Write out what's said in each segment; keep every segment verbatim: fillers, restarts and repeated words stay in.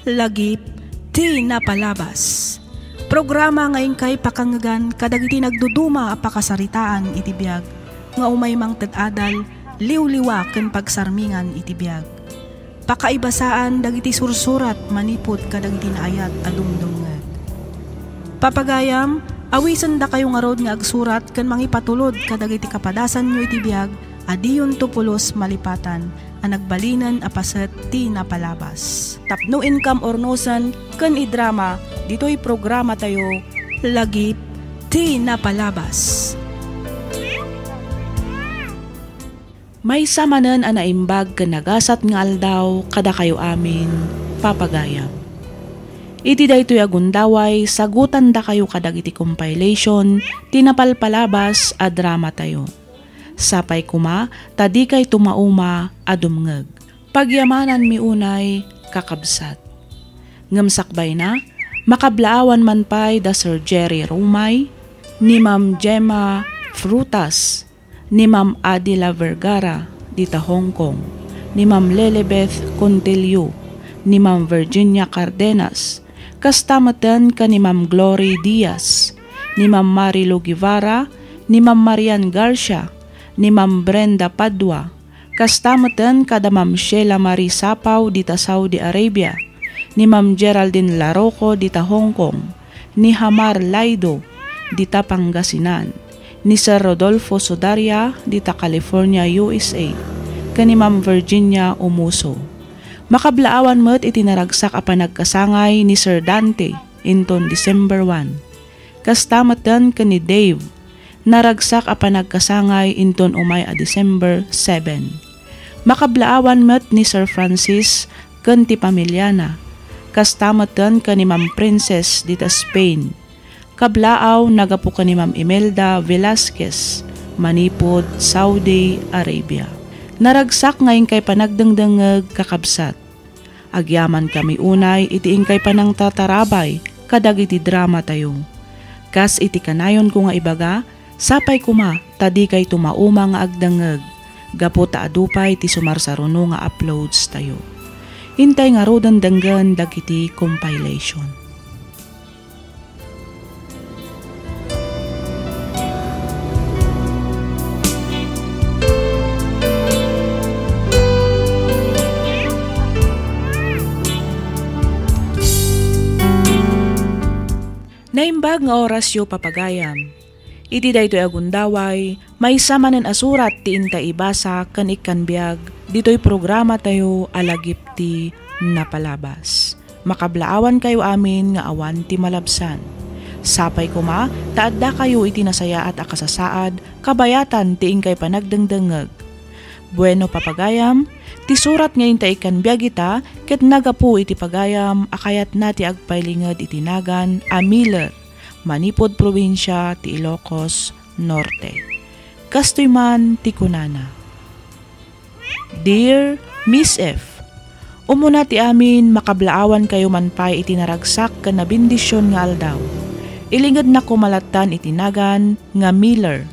Lagip ti napalabas. Programa nga inkay pakangngegan kadagiti nagduduma a pakasaritaan iti biag nga umay mangted adal, liwliwa ken pagsarmingan iti biag. Pakaibasaan dagiti sursurat manipud kadagiti naayat a dumdumngeg. Papagayam, awisendakayo ngarud nga agsurat ken mangipatulod kadagiti kapadasanyo iti biag a diyonto pulos malipatan a nagbalinen a paset ti napalabas. Tapno inkam urnosen ken idrama ditoy programatayo, Lagip ti Napalabas. Maysa manen a naimbag ken nagasat nga aldaw kadakayo amin, papagayam. Iti daytoy a gundaway, sagutandakayo kadagiti compilation ti napalpalabas a dramatayo. Sapay koma ta dikayto mauma a dumngeg. Pagyamananmi unay, kakabsat. Ngem sakbayna, makablaawan man pay da Sir Jerry Rumay, ni Ma'am Gemma Frutas, ni Ma'am Adela Vergara dita Hong Kong, ni Ma'am Lelebeth Contillo, ni Ma'am Virginia Cardenas, kasta metten ken ni Ma'am Glory Diaz, ni Ma'am Marilu Guevara, ni Ma'am Marian Garcia, ni Ma'am Brenda Padua, kasta metten kada Ma'am Sheila Marie Sapaw dita Saudi Arabia, ni Ma'am Geraldine Laroco dita Hong Kong, ni Hamar Laido dita Pangasinan, ni Sir Rodolfo Sudaria dita California, U S A, ken ni Ma'am Virginia Umuso. Makablaawan met iti naragsak a panagkasangay ni Sir Dante inton December one. Kasta metten ken ni Dave, naragsak a panagkasangay inton umay a December seven. Makablaawan met ni Sir Francis ken ti pamiliana. Kasta metten ken ni Ma'am Princess dita Spain. Kablaaw, nagapu ken ni Ma'am Imelda Velasquez manipud Saudi Arabia. Naragsak nga inkay panagdengdengngeg, kakabsat. Agyamankami unay iti inkay panangtatarabay kadagiti dramatayo. Kas iti kanayonko nga ibaga, sapay koma ta dikayto mauma nga agdengngeg, gapu ta adu pay ti sumarsaruno nga uploads tayo. Intay ngaruden denggen dagiti compilation. Naimbag nga orasyo, papagayam. Iti daytoy a gundaway, maysa manen a surat ti intay ibasa ken ikkan biag ditoy programatayo a Lagip ti Napalabas. Makablaawankayo amin nga awan ti malabsan. Sapay koma ta addakayo iti nasayaat a kasasaad kabayatan ti inkay panagdengdengngeg. Bueno, papagayam, ti surat nga intay ikkan biag ita ket nagapu iti pagayam a kayatna ti agpailinged iti nagan a Miller manipud probinsia ti Ilocos Norte. Kastoy man ti kunana, "Dear Miss F, umuna ti amin, makablaawankayo man pay iti naragsak ken nabendision nga aldaw. Ilingednak koma lattan iti nagan nga Miller.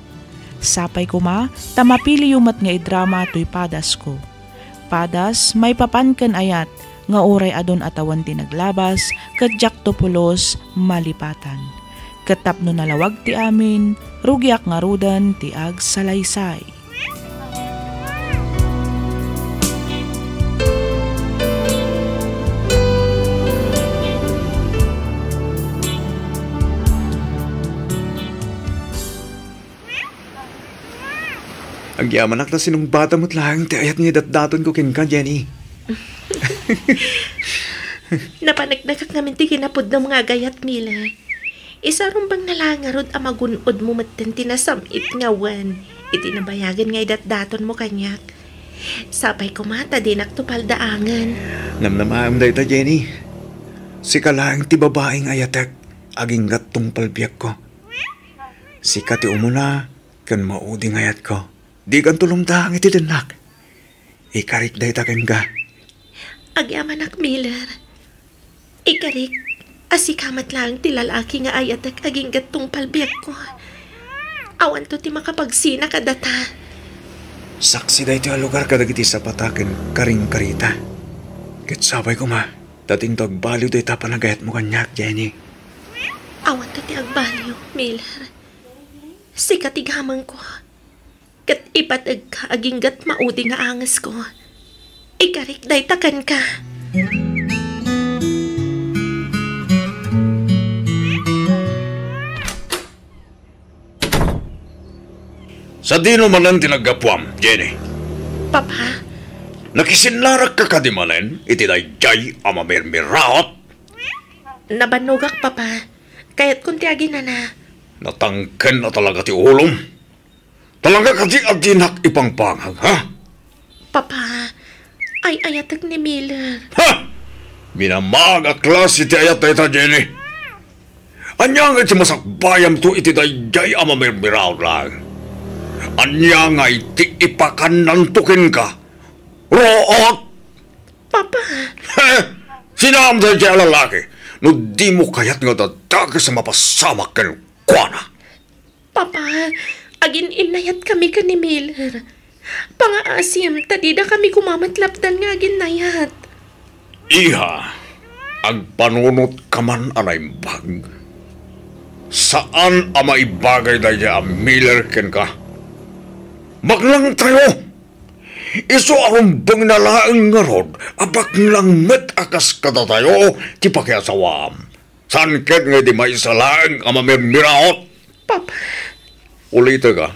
Sapay koma ta mapiliyo met nga idrama toy padasko. Padas maipapan ken ayat nga uray adun a tawen ti naglabas ket diakto pulos malipatan. Ket tapno nalawag ti amin, rugiak ngaruden ti agsalaysay." Agyamanak ta sinungbatam met laeng ti ayat nga idatdatonko kenka, Jenny. Napaneknekak ngamin ti kinapudnam nga agayat, Miller. Isa rumbeng na laeng ngarud a magun-odmo metten ti nasam-it nga wen iti nabayagen nga idatdatonmo kaniak. Sapay koma ta dinakto paldaangen. Namnamaem dayta, Jenny. Sika laeng ti babai nga ayatek agingga tungpal biagko. Sika ti umuna ken maudi nga ayatko. Dikanto lumdaang iti dennak. Ikarik dayta kenka. Agyamanak, Miller. Ikarik a sika met laeng ti lalaki nga ayatek agingga tungpal biagko. Awanto ti makapagsina kadata. Saksi daytoy a lugar kadagiti sapata ken karingkarita. Ket sapay koma, Ta dinak agbaliw dayta panagayatmo kaniak, Jenny. Awan ti agbaliw, Miller. Sika ti gamengko. Ket ipategka agingga ti maudi nga angesko. Ikarik dayta kenka. Sadino manen ti naggapuam, Jenny? Papa? Nakisinnarakka kadi manen iti daydiay a mamirmiraot? Nabannogak, Papa. Kayatkon ti aginana. Natangken a talaga ti ulom. Talaga kadi a dinak ipangpangag, ha? Papa, ay-ayatek ni Miller. Ha! Minamaag a klase ti ayat dayta, Jenny. Ania nga iti masakbayamto iti daydiay a mamirmiraot laeng? Ania nga iti ipakannanto kenka? Ruot! Papa! He! Sinaam daydiay a lalaki no dimo kayat nga dadakes a mapasamak kenkuana. Papa, agin-innayatkami ken ni Miller. Pangaasim ta didakami koma met lapdan nga aginnayat. Iha, agpanunotkaman a naimbag. Saan a maibagay daydiay a Miller kenka. Baklangtayo! Isu a rumbengna laeng ngarud a baklang met a kas kadatayo ti pakiasawaam. Saan ket nga idi maysa laeng a mamirmiraot? Papa. Ulitek, a,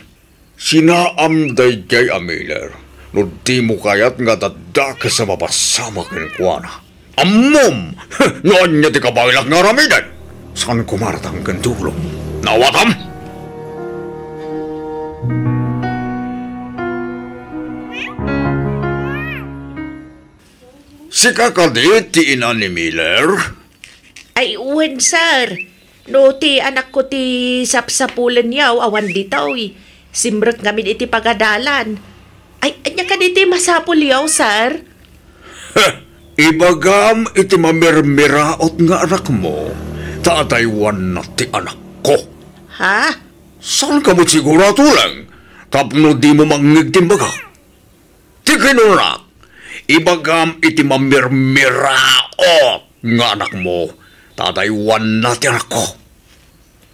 sinaam daydiay a Miller no dimo kayat nga dadakes a mapasamak kenkuana. Ammom no ania ti kabaelak nga aramiden. Saan koma a ratangken ti ulom. Naawatam? Sika kadi ti ina ni Miller? Ay, wen, sir. No ti anakko ti sapsapulenyo, awan ditoy. Simrek ngamin iti pagadalan. Ay, ania kadi ti masapulyo, sir? Heh, ibagam iti mamirmiraot nga anakmo, ta adaywanna ti anakko. Ha? Saan ka met siguro a tuleng tapno dimo mangngeg ti imbagak? Ti kinunak, ibagam iti mamirmiraot nga anakmo, ta adaywanna ti anakko.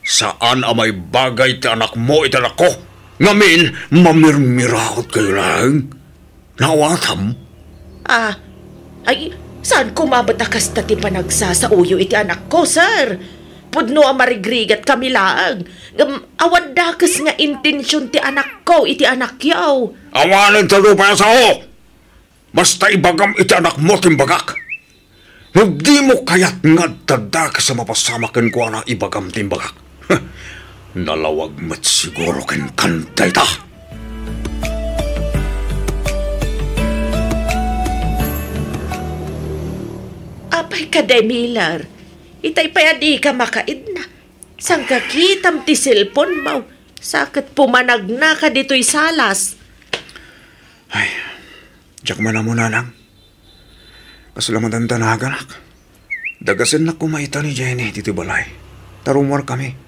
Saan a maibagay ti anakmo iti anakko, ngamin, mamirmiraotkayo laeng. Naawatam? Ah, ay, saan koma met a kasta ti panagsasaoyo iti anakko, sir? Pudno a marigrigatkami laeng. Ngem awan dakes nga intension ti anakko iti anakyo. Awanen ta nupay a sao! Basta ibagam iti anakmo ti imbagak. No dimo kayat nga adda dakes a mapasamak kenkuana, ibagam ti imbagak. Nalawag met siguro kenkan dayta. Apay kadi, Miller? Itay pay a dika makaidna. Saan kakitam ti cellphone mo? Sa ket pumanagna ka ditoy salas. Ay, diak man ammo, nanang. Kasla met dandanaganak. Dagasennak koma ita ni Jenny ditoy balay. Ta rummuarkami.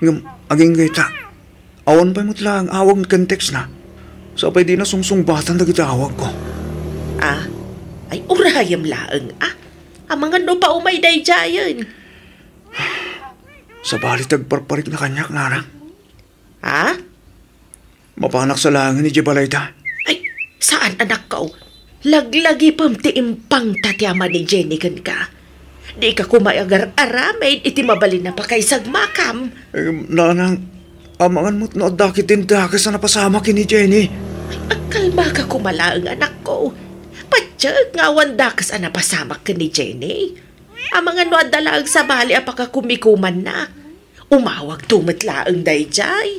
Ngem, agingga ita, awan pay met laeng awag ken text na. Sa pay dina sungsungbatan dagiti awagko. Ah, ay urayem laeng, ah. Amangan no paumay daydiayen. Sabali ti agparparikna kaniak, nanang. Ha? Mapanak sa laengen idiay balayda. Ay, saan, anakko. Laglagipem ti impangta ti ama ni Jenny kenka. Dika koma agar-aramid iti mabalin a pakaisagmakam. Em, nanang, amangan met no adda ketdin dakes a napasamak ken ni Jenny. Ay, agkalmaka koma laeng, anakko. Patiek nga awan dakes a napasamak ken ni Jenny. Amangan no adda laeng sabali a pakakumikumanna. Umawagto met laeng daydiay.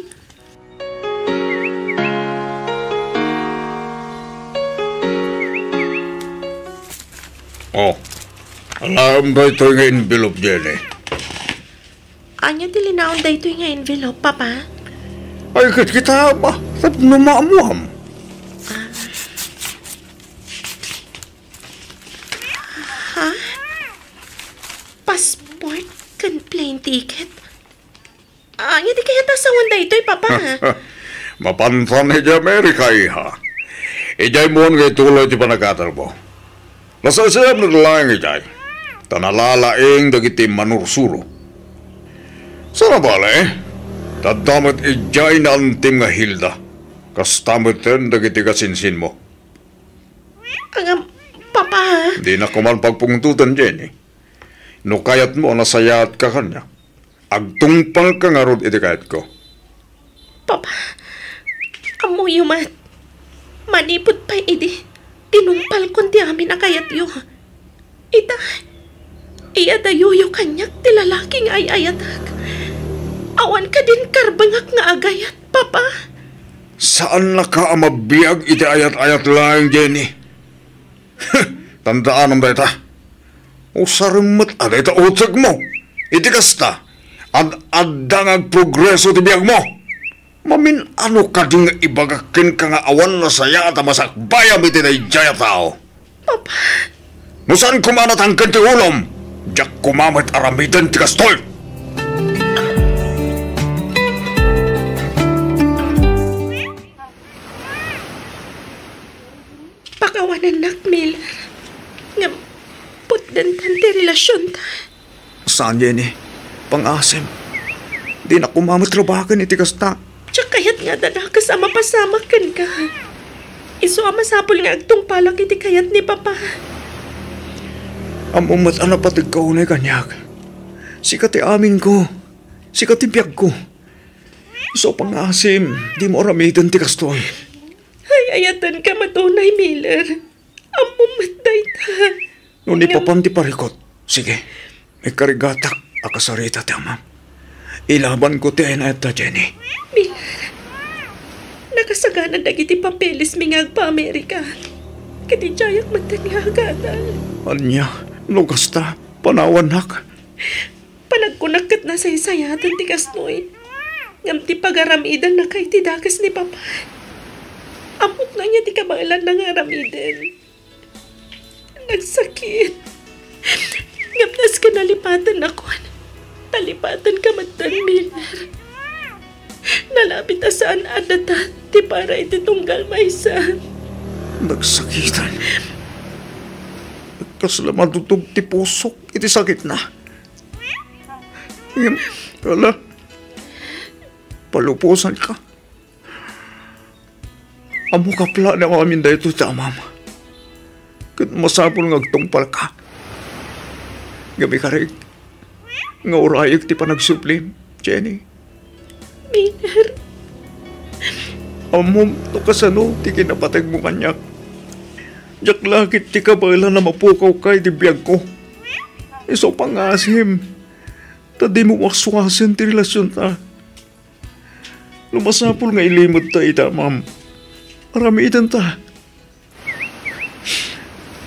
Oh, alaem daytoy nga envelope, Jenny. Ania ti linaon daytoy nga envelope, Papa? Ay, ket kita, ba, tapno maammuam. Ah. Ha? Passport ken plane ticket? Ania ti kayat a sawen daytoy, Papa? Mapantan idiay Amerika, iha. Idiay mon nga ituloy ti panagkatermo. Nasaysayam met laeng idiay. ta nalalaing dagiti manursuro. Saan a bale, ta adda met idiay naantim nga Hilda, kasta metten dagiti kasinsinmo. Ngem, Papa. Dinak koman pagpungtoten, Jenny. No kayatmo a nasayaatka kaniak, agtungpalka ngarud iti kayatko. Papa, ammoyo met, manipud pay idi, tinungpalkon ti amin a kayatyo. Ita, iyadayoyo kaniak ti lalaki nga ay-ayatek. Awan kadin karbengak nga agayat, Papa. Saannaka a mabiag iti ayat-ayat laeng, Jenny. Tandaanam dayta. Usarem met a dayta utekmo. Iti kasta, ad-adda nga agprogreso ti biagmo. Mamin-ano kadi nga ibagak kenka nga awan nasayaat a masakbayam iti daydiay a tao? Papa. No saan koma a natangken ti ulom, diak koma met aramiden ti kastoy. Pakawanennak, Miller. Ngem, putdentan ti relasionta. Saan, Jenny? Pangaasim. Dinak koma met rabaken iti kasta. Diak kayat nga adda dakes a mapasamak kenka. Isu a masapul nga agtungpalak iti kayat ni Papa. Ammom met a napategka unay kaniak. Sika ti aminko. Sika ti biagko. Isu a pangaasim, dimo aramiden ti kastoy. Ay-ayatenka met unay, Miller. Ammom met dayta. No ni Ngem- Papan ti parikut, sige, ikarigatak a kasarita ti amam. Ilabanko ti ay-ayatta, Jenny. Miller, nakasagana dagiti papelesmi nga agpa-Amerika. Ket idiayak metten nga agadal. Ania, no kasta, panawannak. Panagkunak ket nasaysayaaten ti kastoy. Ngem ti pagaramidennaka iti dakes ni Papa. Ammok no ania ti kabaelanna nga aramiden. Nagsakit. Ngem nasken nalipatennakon. Nalipatenka metten, Miller. Nalabit a saan a datat ti para iti tunggal maysa. Nagsakiten. Kasla madutog ti pusok iti sakitna. Ngem, ala, palubosanka. Ammok a plano amin daytoy ti amam. Ket masapul nga agtungpalka. Ngem ikarik nga urayek ti panagsublim, Jenny. Miller. Ammom no kasano ti kinapategmo kaniak. Diak la ket ti kabaelan a mapukawka iti biagko. Isu a pangaasim, ta dimo waswasen ti relasionta. No masapul nga ilimedta iti amam, aramidenta.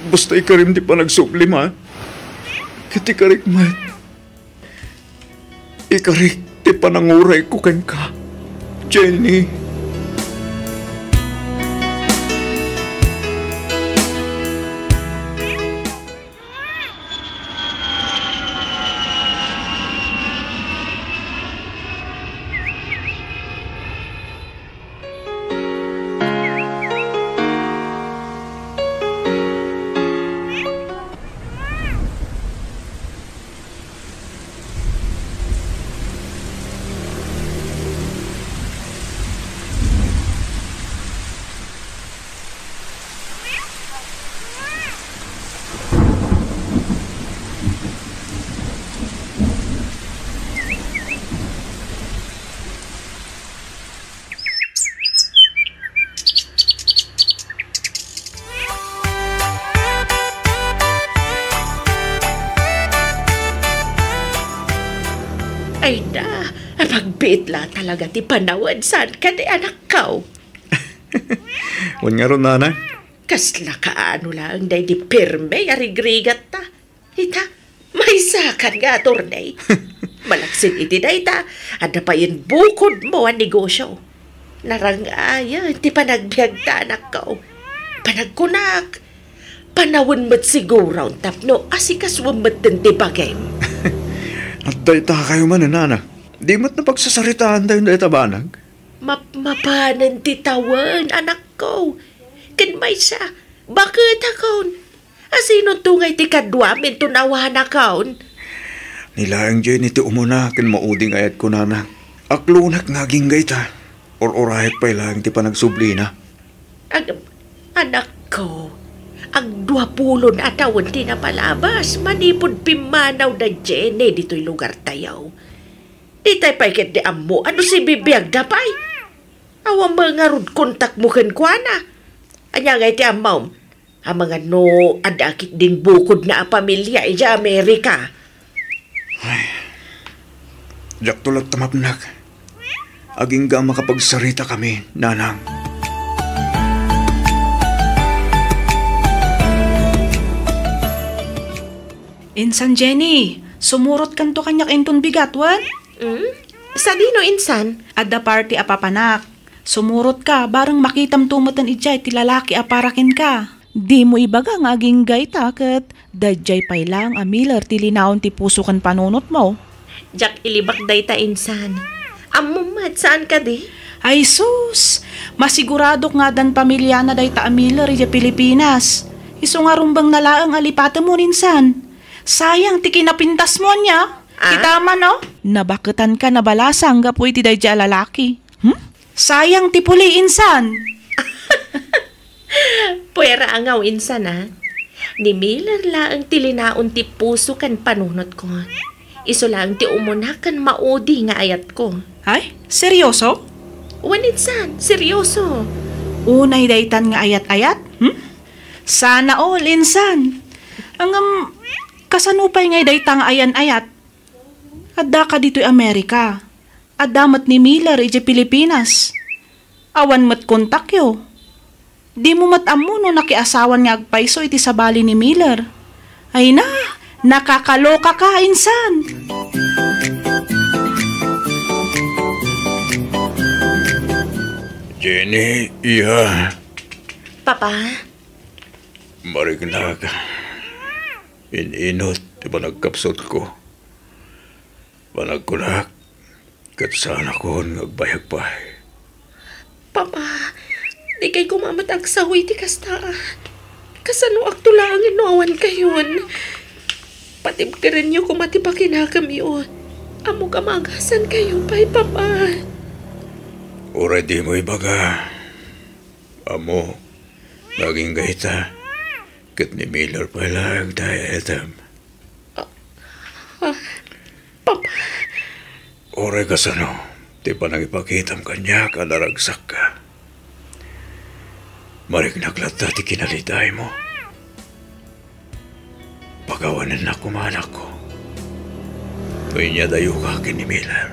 Basta ikarim ti panagsublim, ha? Ket ikarik met. Ikarik ti panangurayko kenka, Jenny. Ay da, pagbiit la talaga ti panawen, saan kadi, anakko? Wen ngarud, nana? Kasla kaano laeng daydi pirme a rigrigatta. Ita, maysakan nga attorney. Malaksid iti dayta, adda payen bukodmo a negosyo. Narangayen ti panagbiagta, anakko. Panagkunak, panawen met siguron tapno asikasuem metten ti bagim. Adda ita kayo man, nana. Di met napagsasaritaan tayo dayta banag. Mapmapanen ti tawen, anakko. Ken maysa, baketakon. Asinonto ngay ti kaduaminton awanakon? Ni laeng Jenny ti umuna ken maudi nga ayatko, nanang. Aklonak nga agingga ita. Ur-urayek pay laeng ti panagsublina. Ag-, anakko, agduapulon a tawen ti napalabas manipud pimmanaw da Jenny ditoy lugartayo. Ditay pay ketdi ammo a no sibibiagda pay. Awan met ngarud kontakmo kenkuana. Ania ngay ti ammom? Amangan no adda ketdin bukodna a pamilia idiay Amerika. Ay, diakto latta mapnek. Agingga a makapagsaritakami, nanang. Insan Jenny, sumurotkanto kaniak inton bigat wen? Hmm? Sadino, insan? Adda party a papanak. Sumurotka, bareng makitamto metten idiay ti lalaki a para kenka. Dimo ibaga nga agingga ita ket daydiay pay laeng a Miller ti linaon ti puso ken panunotmo. Diak ilibak dayta, insan. Ammom met, saan kadi? Ay sus! Masiguradok nga addan pamiliana dayta a Miller idiay Pilipinas. Isu nga rumbengna laeng a lipatemon, insan. Sayang ti kinapintasmo, ania? Ah? Kita man, no? Nabaketanka nabalasang gapu iti daydiay a lalaki. Hmm? Sayang ti puli, insan. Puera a ngaw, insan, a. Ni Miller laeng ti linaon ti puso ken panunotko. Isu laeng ti umuna ken maudi nga ayatko. Ay, seryoso? Wen, insan, seryoso. Unay daytan nga ayat-ayat? Hmm? Sana all, insan. Ngem, kasano pay ngay dayta nga ayan-ayat? Addaka ditoy Amerika. Adda met ni Miller idiay Pilipinas. Awan met kontakyo. Dimo met ammo no nakiasawan nga agpayso iti sabali ni Miller. Ay na, nakakalokaka, insan. Jenny, iya. Papa? Mariknak. In-inut ti panagkapsutko. Panagkunak, ket saanakon nga agbayag pay. Papa, dikay koma met agsaw iti kasta. Kasanoakto laeng no awankayon? Patibkerenyo koma ti pakinakemyo. Ammok a maagasankayo pay, Papa. Uray dimo ibaga. Ammok nga agingga ita, ket ni Miller pay laeng ti ay-ayatem. Ah, ah, Papa. Uray kasano ti panangipakitam kaniak a naragsakka. Mariknak latta ti kinalitaymo. Pakawanennak koma, anakko. No inyadayoka ken ni Miller.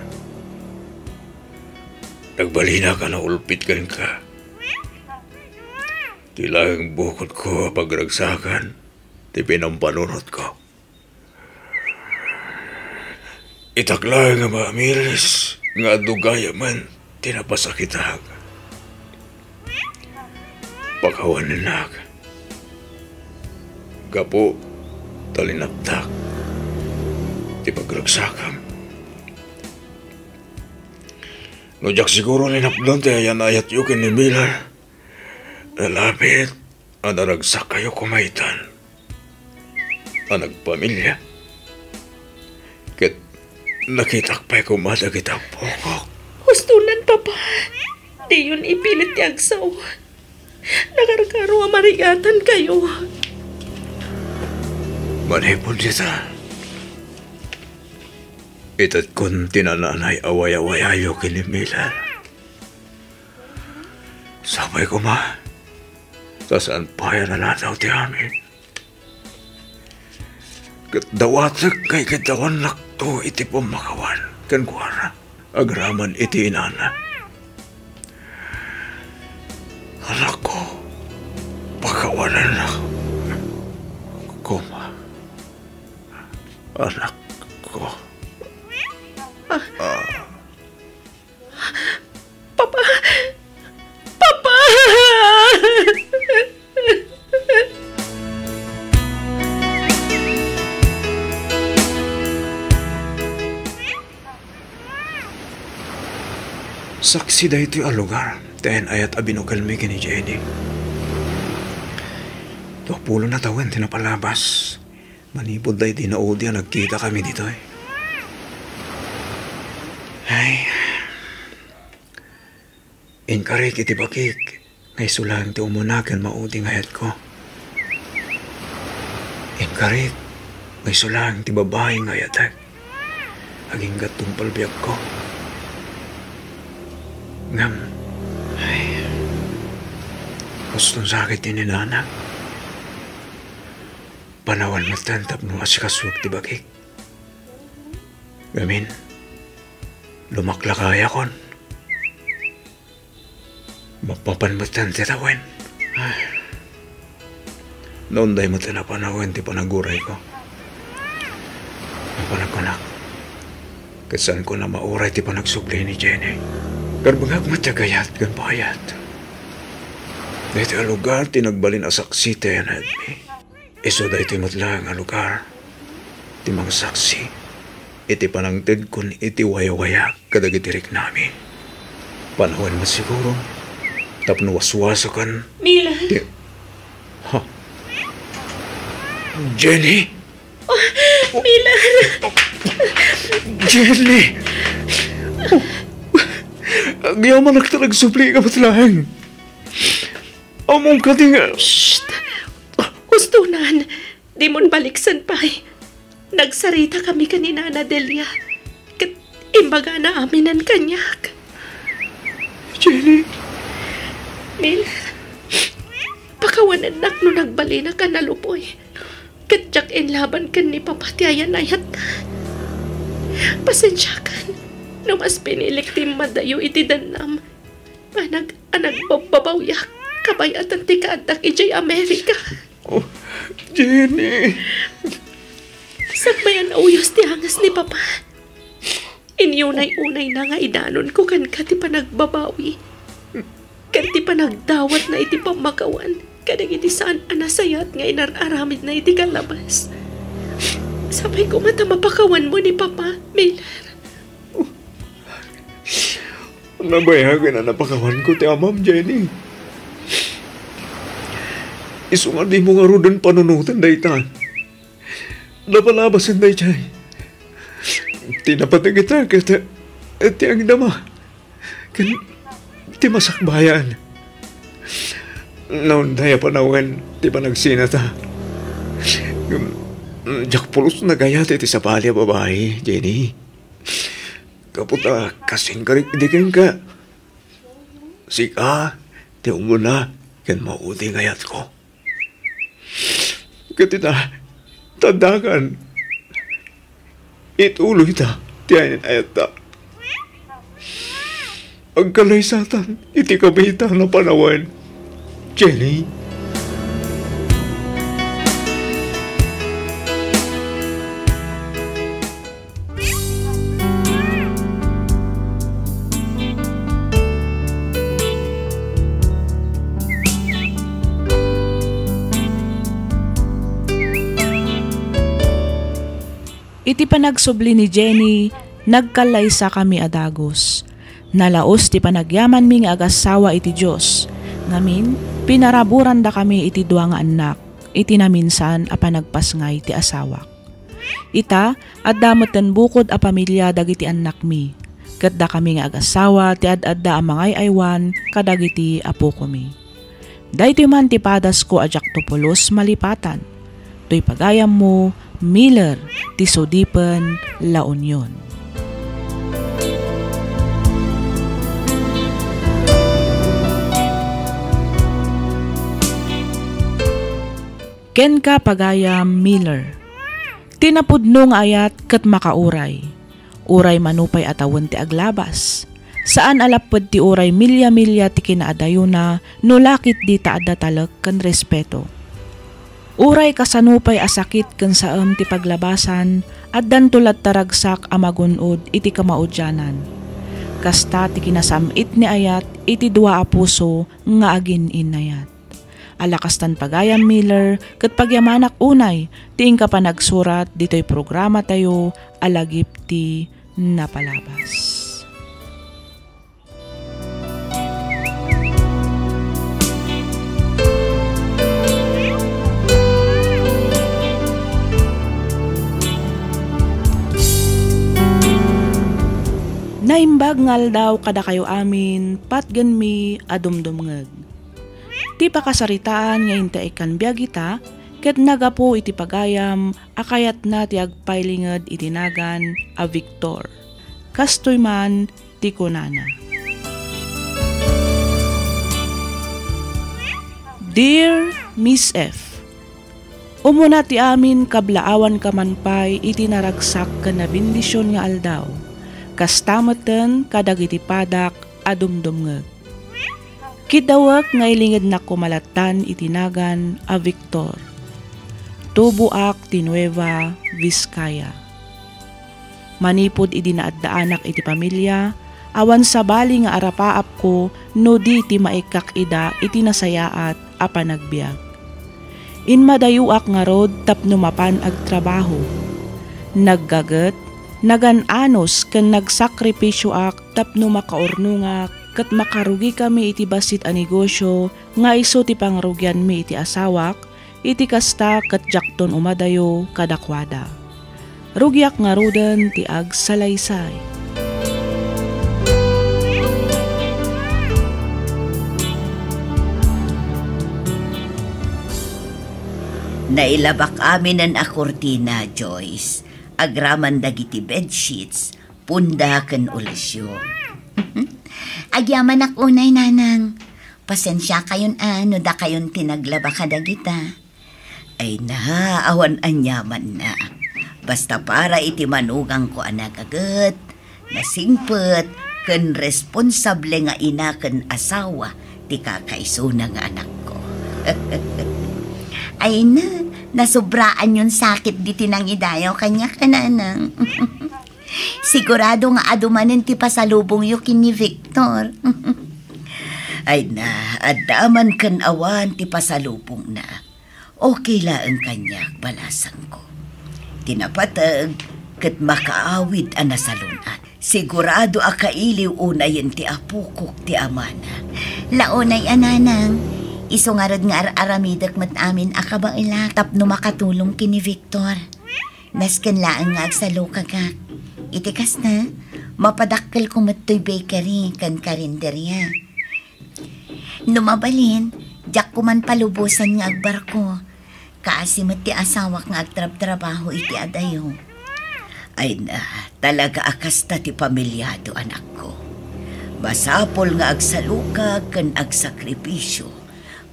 Nagbalinak a naulpit kenka. Ti laeng bukodko a pagragsakan ti pinampanunotko. Itak laeng a maamiris nga adu gayamen ti napasakitak. Pakawanennak gapu ta linaptak ti pagragsakam. No diak siguro linapdan ti ayan-ayatyo ken ni Miller, nalapit a naragsakkayo koma itan a nagpamilia. Ket nakitak pay koma dagiti ammokok. Hustonan, Papa. Diyon ipilit ti agsaw. Nakarkaro a marigatankayo. Manipud dita, itedkon ti nananay a wayawayayo ken ni Miller. Sapay koma, ta saan pay a naladaw ti amin. Ket dawatek nga ikiddawannakto iti pammakawan kenkuana agraman iti inana. Anakko, pakawanennak koma, anakko. Ah. Papa! Papa! Saksi daytoy a lugar ti ayan-ayat a binukelmi ken ni Jenny. Mapulona tawen ti napalabas. Manipud daydi naudi a nagkitakami ditoy. Ay. Inkarik iti bakik nga isu laeng ti umuna ken maudi nga ayatko. Inkarik nga isu laeng ti babai nga ayatek. Agingga tungpal biagko. Ngem, ay, huston sakit ti ninanak. Panawen metten tapno asikasuek ti bakik. Ngamin, lumaklakayakon. Mapapan metten ti tawen. Ah. Naunday metten a panawen ti panagurayko. Napanagkunak, ket saanko a mauray ti panagsubli ni Jenny. Karbengak met ti agayat ken payat. Daytoy a lugar ti nagbalin a saksi ti ayanmi. Isu daytoy met laeng a lugar ti mangsaksi iti panangtedkon iti wayawayak kadagiti riknami. Panawen met siguro tapno waswasakan Mila. Ti, ha? Jenny? Mila. Jenny! Agyamanak ta nagsubli ka met laeng. Ammom kadi nga Shh! Hustonan, dimon baliksen pay. Nagsaritakami ken ni Nana Delia, ket imbagana aminen kaniak. Jenny. Miller, pakawanennak no nagbalinak a nalupoy, ket diak inlaban ken ni Papa ti ayan-ayatta. Pasensiakan no mas pinilik ti immadayo iti dennam. Panag a nagbabbabawiak, kabayatan ti kaaddak idiay Amerika. Oh, Jenny! Sakbayan a uyos ti angas ni Papa. Inyunay-unayna nga idanonko kenka ti panagbabawi ken ti panagdawatna iti pammakawan kadagiti saan a nasayaat nga inar-aramidna iti kalabas. Sapay koma ta mapakawanmo ni Papa, Miller. Nabayagen a napakawanko ti amam, Jenny. Isu nga dimo ngaruden panunoten dayta. Napalabasen daydiay. Ti napateg ita ket ti agdama ken ti masakbayan. Naunday a panawen ti panagsinata. Diak pulos nagayat iti sabali a babai, Jenny. Gapu ta kas inkarik idi kenka, sika ti umuna ken maudi nga ayatko. Ket ita, taddakan, ituloyta ti ayan-ayatta. Agkalaysatan iti kabiitan a panawen, Jenny. Iti panagsubli ni Jenny, nagkallaysakami a dagus. Nalaus ti panagyamanmi nga agassawa iti Dios. Ngamin, pinaraburandakami iti dua nga annak iti naminsan a panagpasngay ti asawak. Ita, adda metten bukod a pamilia dagiti annakmi, ket dakami nga agassawa ti ad-adda a mangay-aywan kadagiti apokomi. Daytoy man ti padasko a diakto pulos malipatan. Toy pagayammo, Miller, ti Sudipen, La Union. Kenka, pagayam Miller. Ti napudno nga ayat ket makauray. Uray mano pay a tawen ti aglabas. Saan a lapped ti uray milia-milia ti kinaadayona no la ketdi ta adda talek ken respeto. Uray kasano pay a sakit ken saem ti paglabasan, addanto latta ragsak a magun-od iti kamaudianan. Kasta ti kinasam-it ni ayat iti dua a puso nga agin-innayat. Ala kastan, pagayam Miller, ket pagyamanak unay ti inka panagsurat ditoy programatayo a Lagip ti Napalabas. Naimbag nga aldaw kadakayo amin, patgenmi a dumdumngeg. Ti pakasaritaan nga inti ikkan biag ita, ket nagapu iti pagayam a kayatna ti agpailinged iti nagan a Victor. Kastoy man ti kunana. Dear Miss F, Umuna ti amin, kablaawanka man pay iti naragsak ken nabendision nga aldaw. Kasta metten kadagiti padak a dumdumngeg. Kiddawek nga ilingednak koma lattan iti nagan a Victor. Tuboak ti Nueva Vizcaya. Manipud idi naaddaanak iti pamilia, awan sabali nga arapaapko no di ti maikkak ida iti nasayaat a panagbiag. Immadayoak ngarud tapno mapan agtrabaho. Naggaget, nagan-anos ken nagsakripisioak tapno makaurnongak ket makarugikami iti bassit a negosio nga isu ti pangrugianmi iti asawak, iti kasta ket diakton umadayo kadakuada. Rugiak ngaruden ti agsalaysay. Nailabak aminen a kurtina, Joyce, agraman dagiti bedsheets, punda ken ulisyo. Agyamanak unay, Nanang. Pasensiakayon a no dakayon ti naglaba kadagita. Ay na, awan aniamanna. Basta para iti manugangko a nagaget, nasingpet, ken responsable nga ina ken asawa ti kakaisuna nga anakko. Ay na, nasobraanyon sakit diti nangidayaw kaniak, Nanang. Sigurado nga adu manen ti pasalubongyo ken ni Victor. Ay na, adda man ken awan ti pasalubongna. Okay laeng kaniak, balasangko. Ti napateg ket makaawid a nasalun-at. Sigurado a kailiw unayen ti apokok ti amana. Launay a, Nanang, isu ngarud nga ar-aramidek met amin a kabaelak tapno makatulong ken ni Victor. Nasken laeng nga agsalukagak. Iti kasta, mapadakkelko met toy bakery ken karinderia. No mabalin, diakko man palubosan nga agbarko. Kaasi met ti asawak nga agtrabtrabaho iti adayo. Ay na, talaga a kasta ti pamiliado, anakko. Masapul nga agsalukag ken agsakripisio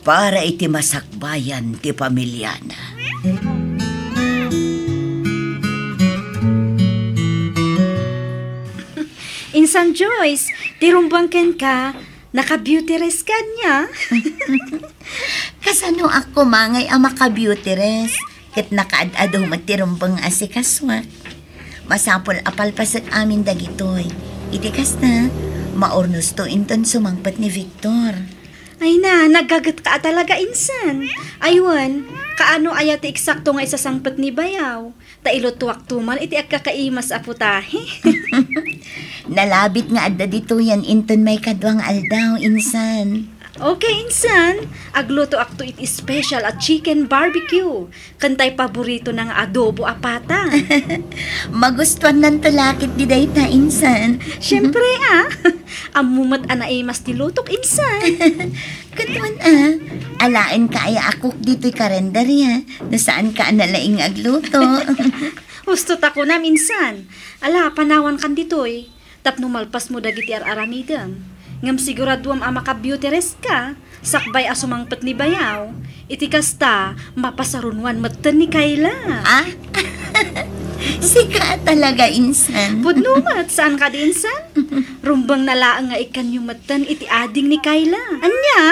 para iti masakbayan ti pamiliana. Insan Joyce, ti rumbeng kenka, naka-beauty rest ka ania? Kasanoak koma ngay a maka-beauty rest? Ket nakaad-adu met ti rumbeng nga asikasuak. Masapul a palpasek amin dagitoy. Iti kasta, maurnosto inton sumangpet ni Victor. Ay na, naggagetka a talaga, insan. Ay wen, kaano aya ti eksakto nga isasangpet ni bayaw? Ta ilutuakto man iti agkakaimas a putahe. Nalabit nga adda ditoyen inton maikadua nga aldaw, insan. Okay, insan. Aglutoakto iti special a chicken barbecue. Ken tay paboritona nga adobo a pata. Magustuannanto la ketdi dayta, insan. Siempre, a. Ammo met a naimas ti lutok, insan. Ket wen a, alaenka aya a cook ditoy karinderia, no saanka a nalaing nga agluto. Husto ta kunam, insan. Ala, panawankan ditoy. Tapno malpasmo dagiti ar-aramidem. Ngem siguraduam a maka-beauty rest ka, sakbay a sumangpet ni bayaw. Iti kasta, mapasarunoan metten ni Kayla. Ah? Sika talaga, insan. Pudno met, saan kadi, insan? Rumbengna laeng nga ikkanyo metten iti ading ni Kayla. Ania?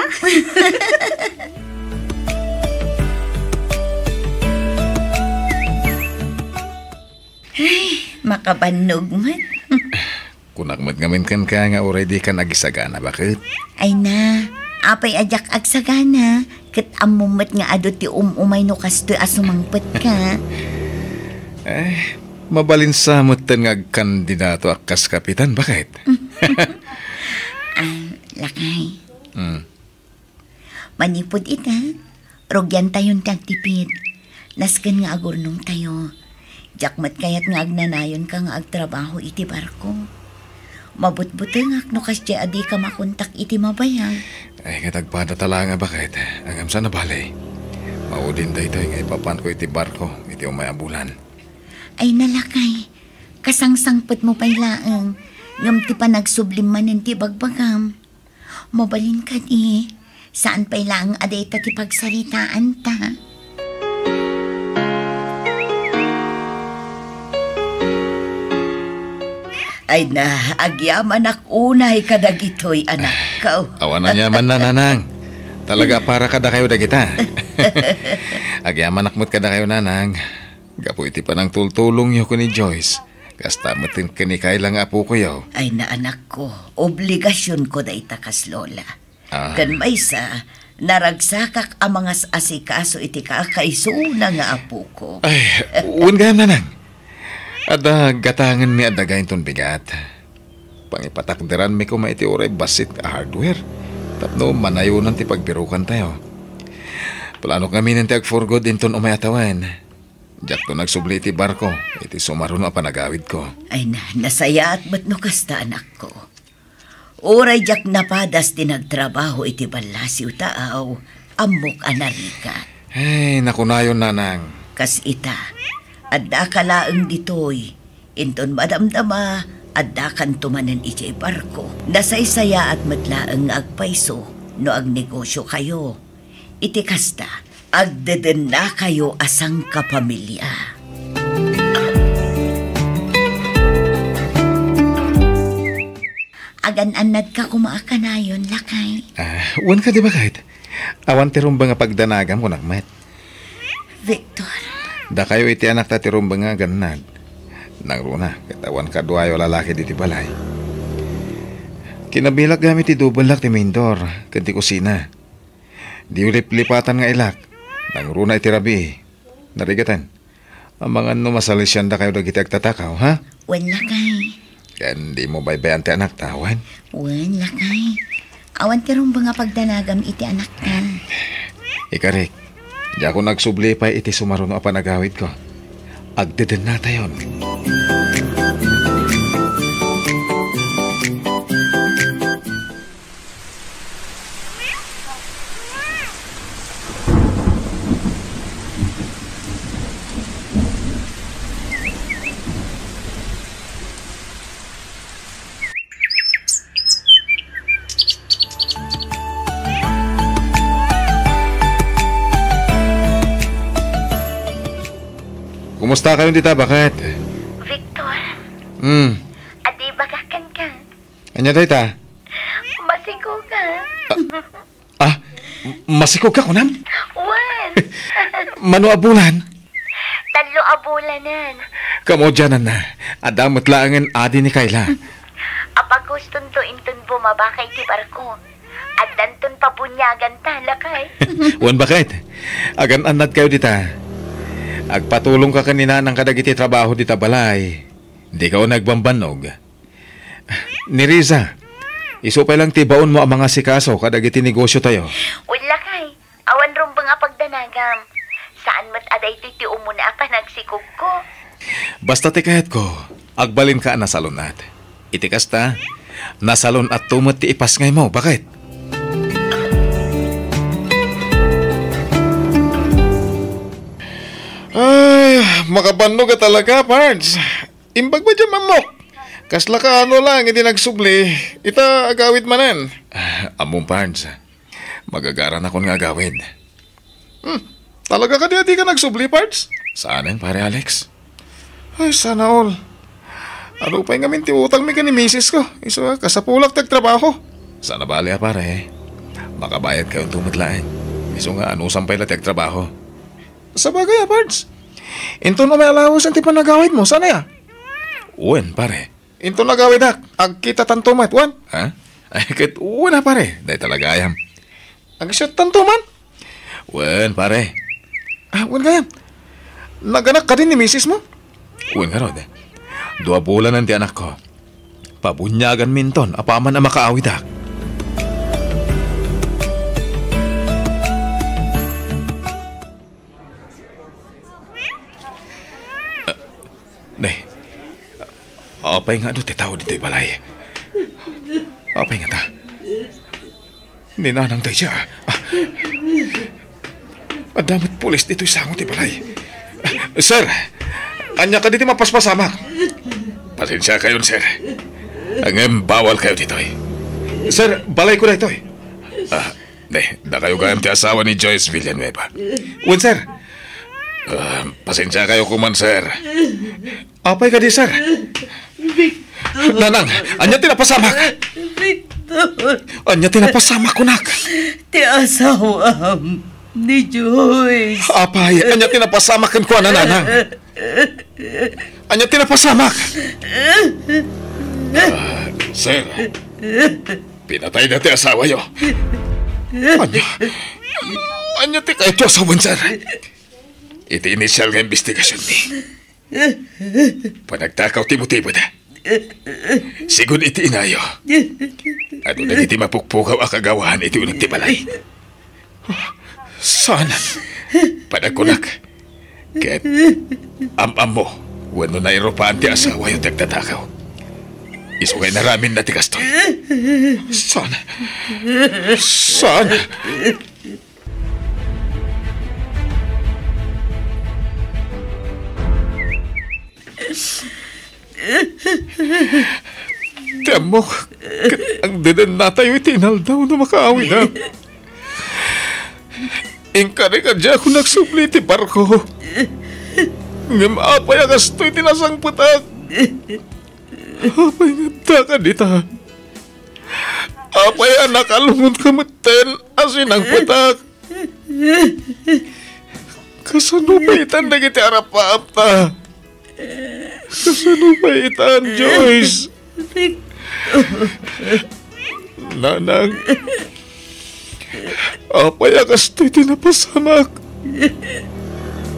Ay, makabannog met. Kunak met ngamin kenka nga uray dikan agisagana, baket? Ay na, apay a diak agsagana, ket ammom met nga adu ti um-umay no kastoy a sumangpetka. Eh, mabalin sa metten nga agkandidato a kas kapitan, baket? Ah, lakay. Hmm. Manipud ita, rugiantayon ti agtipid. Nasken nga agurnongtayo. Diak met kayat nga agnanayonka nga agtrabaho iti barko. Mabutbutengak no kasdiay a dika makontak iti mabayag. Ay, ket agpada ta laeng a baket. Ngem saan a bale. Maudin daytoy nga ipapanko iti barko iti umay a bulan. Ay, lakay, kasangsangpetmo pay laeng, ngem ti panagsublim manen ti ibagbagam. Mabalin kadi, saan pay laeng a dayta ti pagsaritaanta. Ay na, agyamanak unay kadagitoy, anakko. Awan aniamanna, nanang. Talaga a para kadakayo dagita. Agyamanak met kadakayo, nanang. Gapu iti panangtultulongyo ken ni Joyce, kasta met ken ni Kayla nga apokoyo. Ay na, anakko, obligasionko dayta kas lola. Ah. Ken maysa, naragsakak a mangas-asikaso iti kakaisuna nga apoko. Ay, wen gayam, nanang. Adda gatangenmi a daga inton bigat. Pangipatakderanmi koma iti uray bassit a hardware tapno manayonan ti pagbirukantayo. Planok ngaminen ti agpurgod inton umay a tawen. Diakto nagsubli iti barko iti sumaruno a panagawidko. Ay na, nasayaat met no kasta, anakko. Uray diak napadas ti nagtrabaho iti ballasiw taaw, ammok a narigat. Ay, nakunayon, nanang. Kas ita, addaka laeng ditoy. Inton madamdama, addakanto manen idiay barko. Nasaysayaat met laeng nga agpayso no agnegosiokayo. Iti kasta, agdedennakayo a sangkapamilia. Agan-annadka koma a kanayon, lakay. Ah, wen kadi, baket? Awan ti rumbeng a pagdanagam, kunak met. Victor. Dakayo iti anakta ti rumbeng nga agannad. Nangruna, ket awan kaduayo a lalaki ditoy balay. Kinabilak gayam iti dubellak ti main door ken ti kusina. Diyo liplipatan nga ilak. Nangruna iti rabii. Narigaten. Amangan no masalisiandakayo dagiti agtatakaw, ha? Wen, lakay. Ken dimo baybay-an ti anakta, wen? Wen, lakay. Awan ti rumbeng a pagdanagam iti anakta. Ikarik, diakon agsubli pay iti sumaruno a panagawidko. Agdedennatayon. Kumusta kayo dita, baket? Victor. Hmm. Adi, ibagak kenka. Ania dayta? Masikog ka. Ah, ah, masikog ka, kunam? Wen. Mano a bulan? Tallo a bulanen. Kamudiananna, adda met laengen adi ni Kayla. Apagustonto inton bumaba ka iti barko. Addanton pabuniaganta, lakay. Wen, baket. Agan-annad kayo dita. Agpatulong ka ken ni Nanang kadagiti trabaho dita balay. Dika unay agbambannog. Ni Riza, isu pay lang ti baonmo a mangasikaso kadagiti negosio tayo. Wen, lakay, awan rumbeng a pagdanagam. Saan met a daytoy ti umuna a panagsikogko. Basta ti kayatko, agbalinka a nasalun-at. Iti kasta, nasalun-atto met ti ipasngaymo, baket? Ay, makabannog a talaga, Pards. Imbag met diay ammok. Kasla kaano laeng iti nagsubli, ita agawid manen. Ah, ammom, Pards. Magagaranakon nga agawid. Hmm, talaga kadi a dika nagsubli, Pards? Saanen, Pare Alex. Ay, sana all. Adu pay ngamin ti utangmi ken ni misis ko. Isu a, kasapulak ti agtrabaho. Saan a bale a, pare. Makabayad kayonto met laeng. Isu nga, anusam pay la ti agtrabaho. Sabagay a, Pards. Inton umay a lawasen ti panagawidmo, saan aya? Wen, pare. Inton agawidak, agkitatanto met, wen? Ha? Ay, ket wen a, pare. Dayta la gayam. Agsiattanto man? Wen, pare. Ah, wen gayam. Naganak kadi ni misismo? Wen ngarud. Dua bulanen ti anakko. Pabuniaganminton apaman a makaawidak. Ah, ne. Apay nga adu ti tao ditoy balay? Apay ngata? Ni Nanang dayta. Ah. Adda met pulis ditoy sango ti balay. Sir, ania kadi ti mapaspasamak? Pasensiakayon, sir. Ngem bawalkayo ditoy. Sir, balayko daytoy. Ah, ne, dakayo gayam ti asawa ni Joyce Villanueva. Wen, sir. Ah, pasensiakayo koman, sir. Apay kadi, sir? Victor. Nanang, ania ti napasamak? Victor. Ania ti napasamak, kunak? Ti asawam ni Joyce. Apay, ania ti napasamak kenkuana, Nanang? Ania ti napasamak? Ah, sir, pinatayda ti asawayo. Ania? Ania ti kayatyo a sawen, sir? Iti initial nga investigasionmi, panagtakaw ti motiboda. Sigun iti inayo, adu dagiti mapukpukaw a kagawaan iti uneg ti balay. Saan? Panagkunak. Ket am-ammo wenno nairupaan ti asawayo ti agtatakaw. Isu nga inaraminna ti kastoy. Saan? Saan? Ti ammok, ket agdedennatayo iti inaldaw no makaawidak. Inkari kadiakon agsubli iti barko. Ngem apay a kastoy ti nasangpetak? Apay nga adda kadita? Apay a nakalungonka metten a sinangpetak? Kasano pay itan dagiti arap-apta? Kasano pay itan, Joyce? Nanang, apay a kastoy ti napasamak?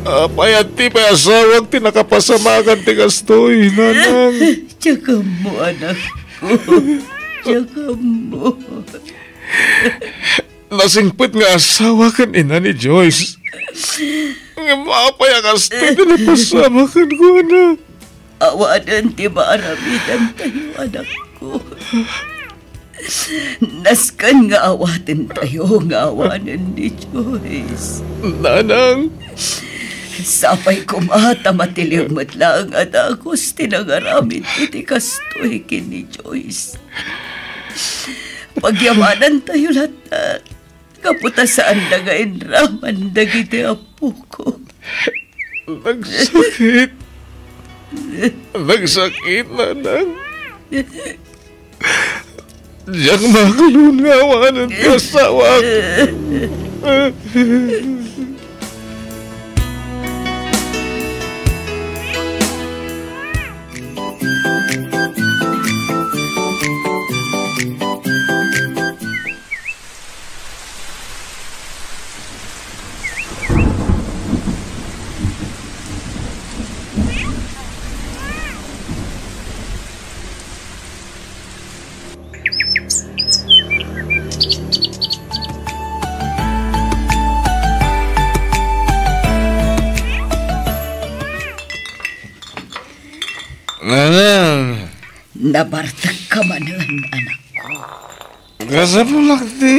Apay a ti pay asawak ti nakapasamakan ti kastoy, Nanang? Diak ammo, anakko. Diak ammo. Nasingpet nga asawa ken ina ni Joyce. Ngem apay a kastoy ti napasamak kenkuana? Awanen ti maaramidantayo, anakko. Nasken nga awatentayo nga awanen ni Joyce. Nanang. Sapay koma ta matiliw met laeng a dagus ti nangaramid iti kastoy ken ni Joyce. Pagyamanantayo latta. Gapu ta saanda nga inraman dagiti appoko. Nagsakit. Nagsakit, Nanang. Diak makalun nga awanen ti asawak. Nanang. Nabartekka manen, anakko. Kasapulak ti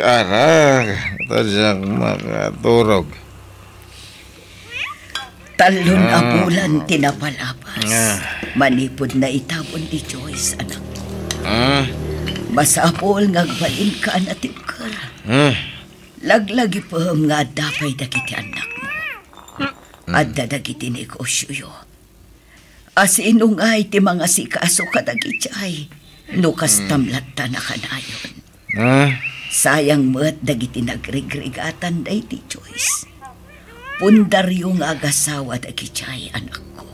arak, ta diak makaturog. Tallon a Ah. bulan ti napalabas. Ah. Manipud naitabon ni Joyce, anak. Ah. Masapul nga agbalinka a natibker. Ah. Laglagipem nga adda pay dagiti annakmo. Mm. Adda dagiti negosioyo. Asino ngay ti mangasikaso kadagiti ay no kastam Mm. latta nakanayon? Ah? Sayang met dagiti nagrigrigatan daydi Joyce. Pundaryo nga agasawa dagiti ay, anakko.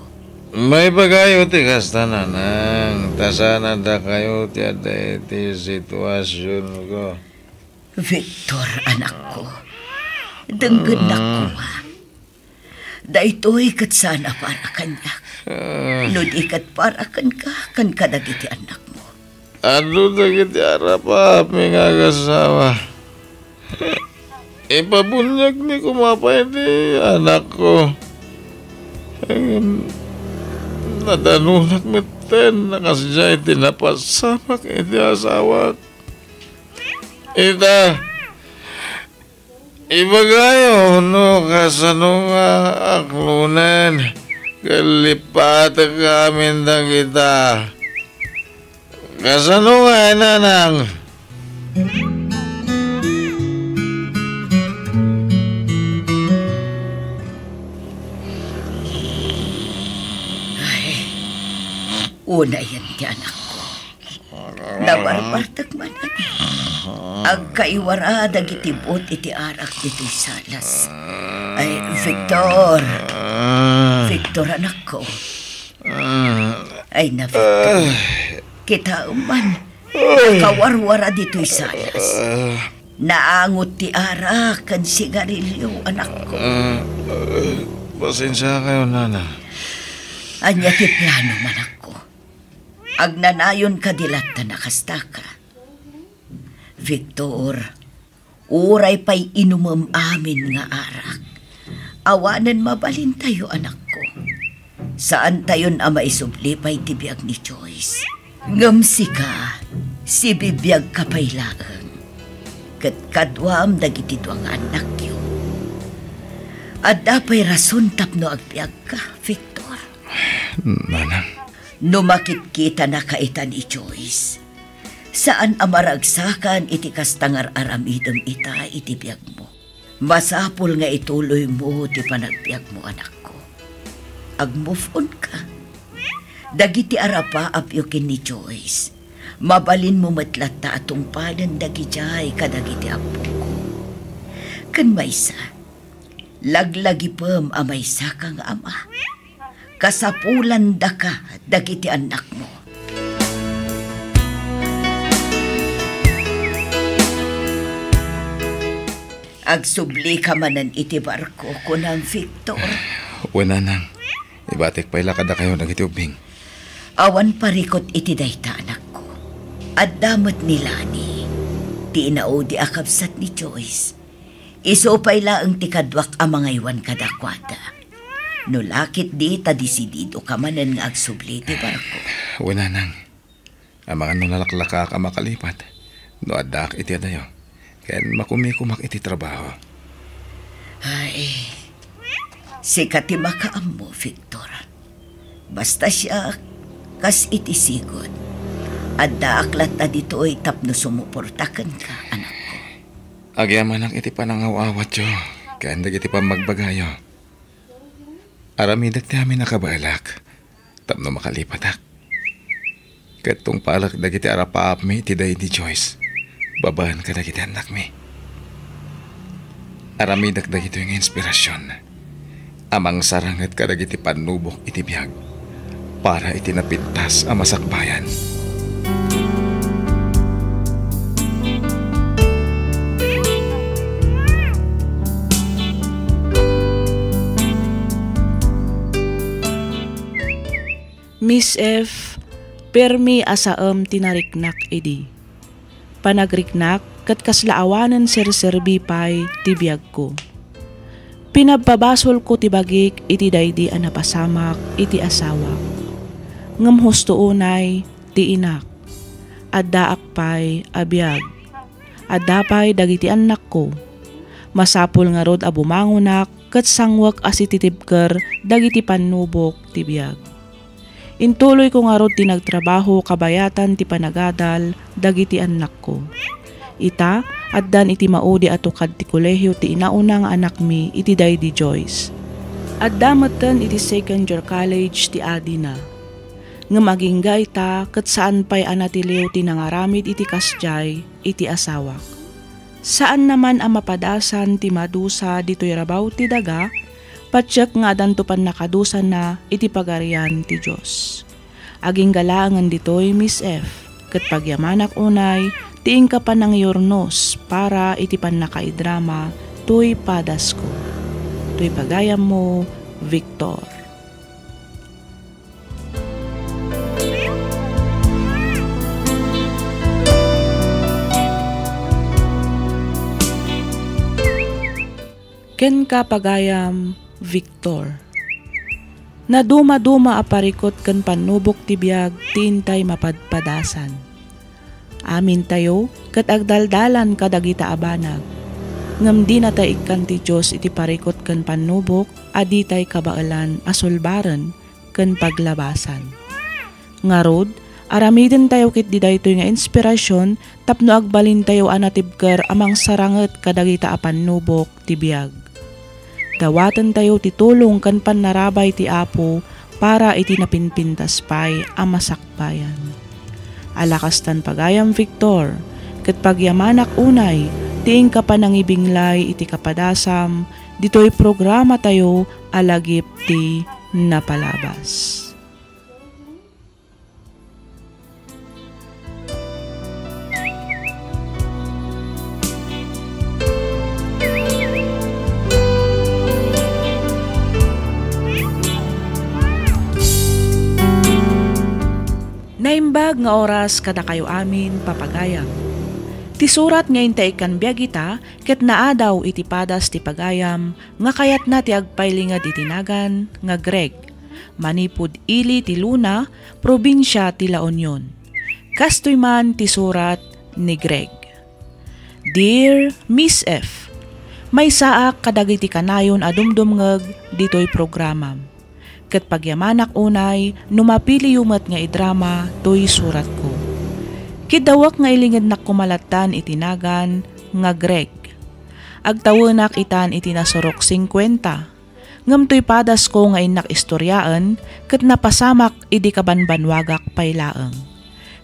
Maibagayo ti kasta, nanang, ta saan a dakayo ti adda iti situasionko. Victor, anakko, denggennak Mm. koma. Daytoy ket saan a para kaniak. Ah. No di ket para kenka, ken kadagiti annakmo. Adu dagiti arap-aapmi nga agasawa. Ipabuniagmi koma pay ti anakko. Ngem, Nadanunak metten a kasdiay ti napasamak iti asawak. Ita, ibagayo no kasano nga aklonen ket lipatek amin dagita. Kasano nga, Nanang? Ay, unayen ti anakko. Nabarbartek manen. Agkaiwara dagiti buot iti arak ditoy salas. Ay, Victor. Victor, anakko. Ay na, Victor. Kitaem man. Nakawarwara ditoy salas. Naangot ti arak ken sigarilio, anakko. Ah, ah, pasensiakayo, Nana. Ania ti plano, anakko? Agnanayon kadi latta a kastaka? Victor, uray pay inumem amin nga arak, awanen mabalintayo, anakko. Saantayon a maisubli pay ti biag ni Joyce. Ngem sika, sibibiagka pay laeng. Ket kaduam dagiti dua nga annakyo. Adda pay rason tapno agbiagka, Victor. Nanang. No makitkitanaka ita ni Joyce, saan a maragsakan iti kasta nga ar-aramidem ita iti biagmo. Masapul nga ituloymo ti panagbiagmo, anakko. Ag-move on ka. Dagiti arapaapyo ken ni Joyce, mabalinmo met latta a tungpalen dagidiay kadagiti ammokko. Ken maysa, laglagipem a maysaka nga ama. Kasapulandaka dagiti annakmo. Agsublika manen iti barko, kunam, Victor. Wen, Nanang. Ibatik pay la kadakayo dagiti ubbing. Awan parikut iti dayta, anakko. Adda met ni Lani, ti inaudi a kabsat ni Joyce. Isu pay laeng ti kaduak a mangaywan kadakuada. No la ketdi ta desididoka manen nga agsubli ti barko. Wen, Nanang. Amangan no nalaklakaak a makalipat no addaak iti adayo, ken makumikumak iti trabaho. Ay, sika ti makaammo, Victor. Basta siak, kas iti sigud, addaak latta ditoy tapno sumuporta kenka, anakko. Agyamanak iti panangaw-awatyo ken dagiti pammagbagayo. Aramidek ti amin a kabaelak tapno makalipatak. Ket tungpalek dagiti arapaapmi iti daydi Joyce babaen kadagiti annakmi. Aramidek dagitoy nga inspirasion a mangsaranget kadagiti pannubok iti biag para iti napintas a masakbayan. Miss F, permi a saem ti nariknak idi. Panagriknak ket kasla awanen serserbi pay ti biagko. Pinabpabasolko ti bagik iti daydi a napasamak iti asawak. Ngem husto unay ti inak. Addaak pay a biag. Adda pay dagiti annakko. Masapul ngarud a bumangonak ket sangwek a sititibker dagiti pannubok ti biag. Intuloyko ngarud ti nagtrabaho kabayatan ti panagadal dagiti annakko. Ita, addan iti maudi a tukad ti kolehio ti inauna nga anakmi iti daydi Joyce. Adda metten iti second year college ti adina. Ngem agingga ita ket saan pay a natiliw ti nangaramid iti kasdiay iti asawak. Saanna man a mapadasan ti madusa ditoy rabaw ti daga, patiek nga adanto pannakadusana iti Pagarian ti Dios. Agingga laengen ditoy, Miss F, ket pagyamanak unay ti inka panangyurnos para iti pannakaidrama toy padasko. Toy pagayammo, Victor. Kenka, pagayam, Victor. Nadumaduma a parikut ken pannubok ti biag ti intay mapadpadasan. Amintayo ket agdaldalan kadagita a banag. Ngem dinatay ikkan ti Dios iti parikut ken pannubok a ditay kabaelan a sulbaren ken paglabasan. Ngarud, aramidentayo ketdi daytoy nga inspirasyon tapno agbalintayo a natibker a mangsaranget kadagita a pannubok ti biag. Dawatentayo ti tulong ken pannarabay ti Apo para iti napinpintas pay a masakbayan. Ala kastan, pagayam Victor, ket pagyamanak unay ti inka panangibinglay iti kapadasam ditoy programatayo a Lagip ti Napalabas. Naimbag nga oras kadakayo amin, papagayam. Ti surat nga intay ikkan biag ita ket naadaw iti padas ti pagayam nga kayatna ti agpailinged iti nagan nga Greg, manipud ili ti Luna, probinsia ti La Union. Kastoy man ti surat ni Greg. Dear Miss F, maysaak kadagiti kanayon a dumdumngeg ditoy programam. Ket pagyamanak unay no mapiliyo met nga idrama toy suratko. Kiddawek nga ilingednak koma lattan iti nagan nga Greg. Agtawenak itan iti nasurok singkuenta. Ngem toy padasko nga innak istoriaen ket napasamak idi kabanbanwagak pay laeng.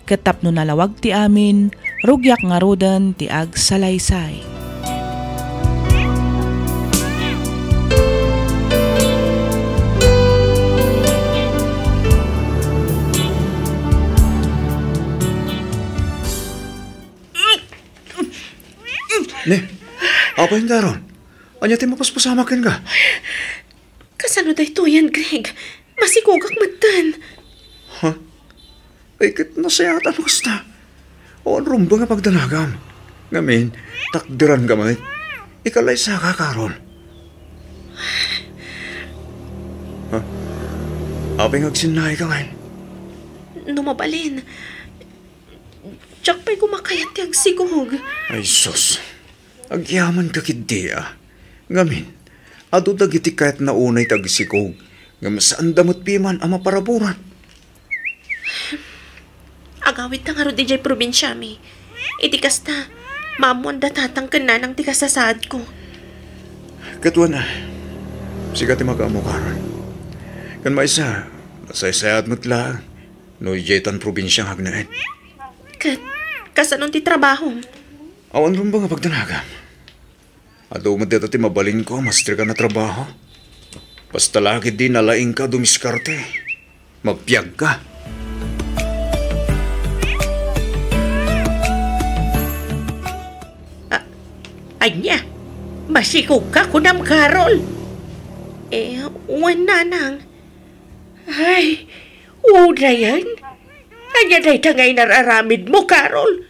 Ket tapno nalawag ti amin, rugiak ngaruden ti agsalaysay. Ne, apay nga aron? Ania ti mapaspasamak kenka? Kasano daytoyen, Greg? Masikogak metten. Ha? Ay, ket nasayaat a no kasta. Awan rumbeng a pagdanagam. Ngamin, takderanka met. Ikalaysaka, Carol. Ha? Apay nga agsinnayka ngay? No mabalin, diak pay koma kayat ti agsikog. Ay, sus. Agyamanka ketdi a. Ngamin, adu dagiti kayatna unay ti agsikog, ngem saanda met piman a maparaburan. Agawidta ngarud idiay probinsiami. Iti kasta, maammoan da tatang ken nanang ti kasasaadko. Ket wen a, sika ti makaammo, Carol. Ken maysa, nasaysayaat met laeng no idiay tan probinsia nga agnaed. Ket, kasano ti trabahom? Awan rumbeng a pagdanagam. Adu met dayta ti mabalinko a masterkan a trabaho. Basta la ketdi nalaingka a dumiskarte. Magbiagka. A-, ania? Masikogka kunam, Carol? Eh, wen, nanang. Ay, unayen? Ania dayta nga inar-aramidmo, Carol?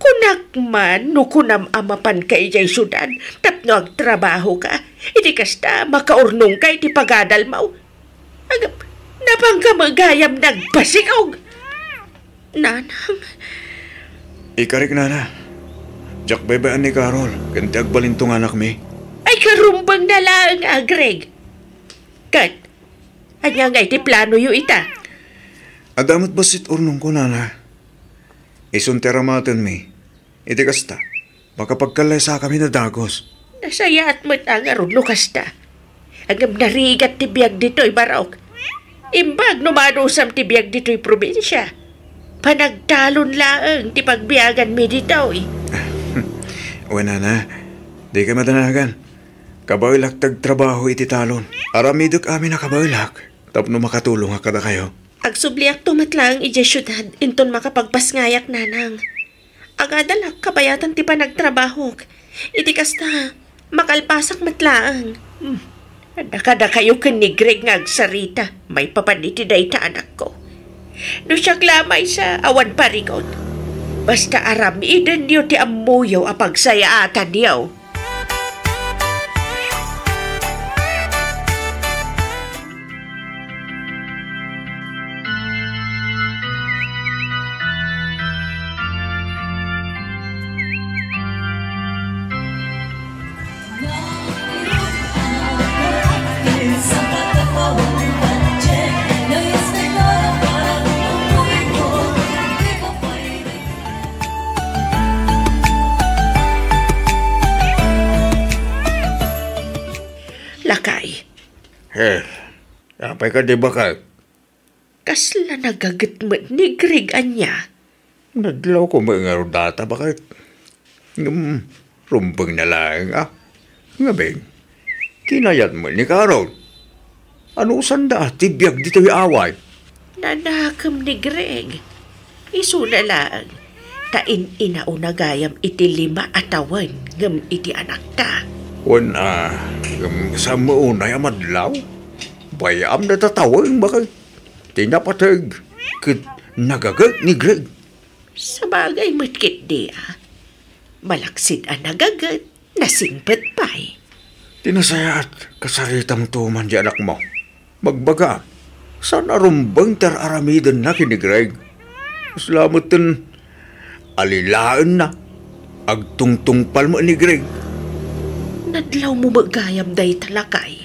Kunak man no kunam a mapanka idiay siudad tapno agtrabahoka. Iti kasta, makaurnongka iti pagadalmo. Agap, napanka met gayam nagpasikog. Nanang. Ikarik, nana. Diak baybay-an ni Carol ken ti agbalinto nga anakmi. Ay, karumbengna laeng a, Greg. Ket, ania ngay ti planoyo ita? Adda met bassit urnongko, nana. Isun ti aramatenmi. Iti kasta, makapagkallaysakami a dagus. Nasayaat met a ngarud no kasta. Ngem narigat ti biag ditoy barok. Imbag no madusam ti biag ditoy probinsia. Panagtalon laeng ti pagbiaganmi ditoy. Wen, nana, dika madanagan. Kabaelak ti agtrabaho iti talon. Aramidek amin a kabaelak tapno makatulongak kadakayo. Agsubliakto met laeng idiay siudad inton makapagpasngayak, nanang. Agadalak kabayatan ti panagtrabahok. Iti kasta, makalpasak met laeng. Hmm. Adda kadakayo ken ni Greg nga agsarita maipapan iti dayta anakko. No siak la maysa, awan parikut. Basta aramidenyo ti ammoyo a pagsayaatanyo. Pay kadi, baket? Kasla nagaget met ni Greg ania? Nadlawko met ngarud dayta, baket. Ngem rumbengna laeng a. Ngamin, kinayat met ni Carol. Anusanda ti biag ditoy away? Nanakem ni Greg. Isuna laeng, ta in-inauna gayam iti lima a tawen ngem iti anakta. Wen a, ngem saan met unay a madlaw? Bayaam dayta tawen, baket. Ti napateg ket nagaget ni Greg. Sabagay met ketdi a. Malaksid a nagaget, nasingpet pay. Ti nasayaat, kasaritamto man di anakmo. Magbaga, saan a rumbeng ti ar-aramidenna ken ni Greg. Kasla metten alilaenna, agtungtungpal met ni Greg. Nadlawmo met gayam dayta, lakay.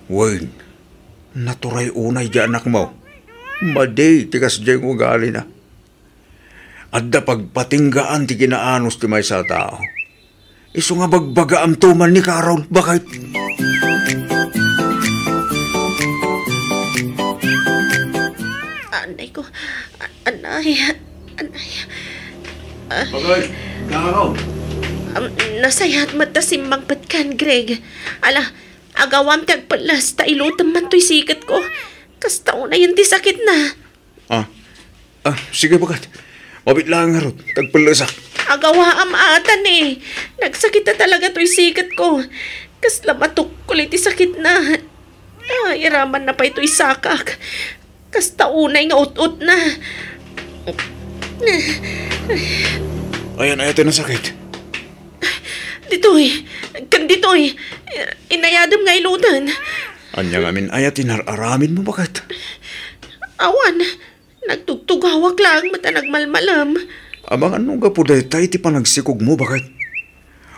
Wen, naturay unay di anakmo. Madi ti kasdiay nga ugalina. Adda pagpatinggaan ti kinaanus ti maysa a tao. Isu nga bagbagaamto man ni Carol, baket. Anay ko, a-, anay, anay. Ah. Baket, Carol. Um, nasayaat met ta simmangpetkan, Greg. Ala, agawam ti agpelles ta ilutem man toy siketko. Kasta unayen ti sakitna. Ah. Ah, sige, baket. Mabiit laeng ngarud, ta agpellesak. Agawaam atan eh. Nagsakit a talaga toy siketko. Kasla matukkol iti sakitna. Ah, iramanna pay toy sakak. Kasta unay nga ut-utna. Ayan, ayan, ti nasakit. Ditoy. Ken ditoy. Inayadem nga iluten. Ania ngamin aya ti nar-aramidmo, baket? Awan. Nagtugtugawak laeng met a nagmalmalem. Amangan no gapu dayta iti panagsikogmo, baket?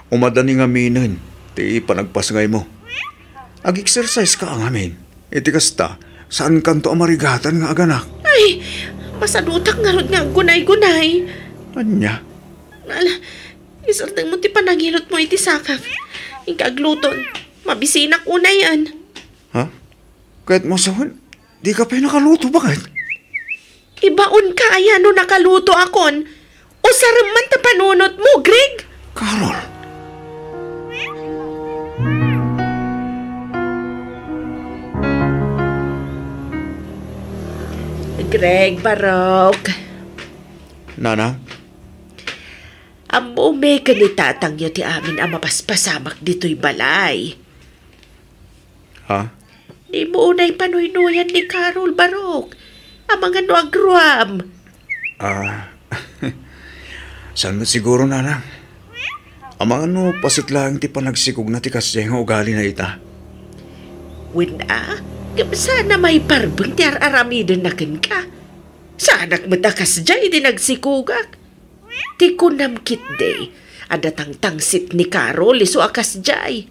Umadani ngaminen ti panagpasngaymo. Ag-exercise ka ngamin. Iti kasta, saankanto a marigatan nga aganak. Ay, masadutak ngarud nga aggunay-gunay. Ania? Ala, isardengmo ti panangilutmo iti sakak. Inka agluton, mabisinak unayen. Ha? Kayatmo a sawen, dika pay nakaluto, baket? Ibaonka aya no nakalutoakon? Usarem man ta panunotmo, Greg! Carol! Greg, Barok. Nana? Ammom ken ni tatangyo ti amin a mapaspasamak ditoy balay. Ha? Dimo unay panuynuyan ni Carol, Barok. Amangan no agruam. Ah, saan met siguro, Nanang? Amangan no paset laeng ti panagsikogna ti kasdiay nga ugalina ita. Wen a, ngem saan a maiparbeng ti ar-aramidenna kenka. Saanak met a kasdiay ti nagsikogak. Ti kunam ketdi, adda tangtangsit ni Carol isu a kasdiay.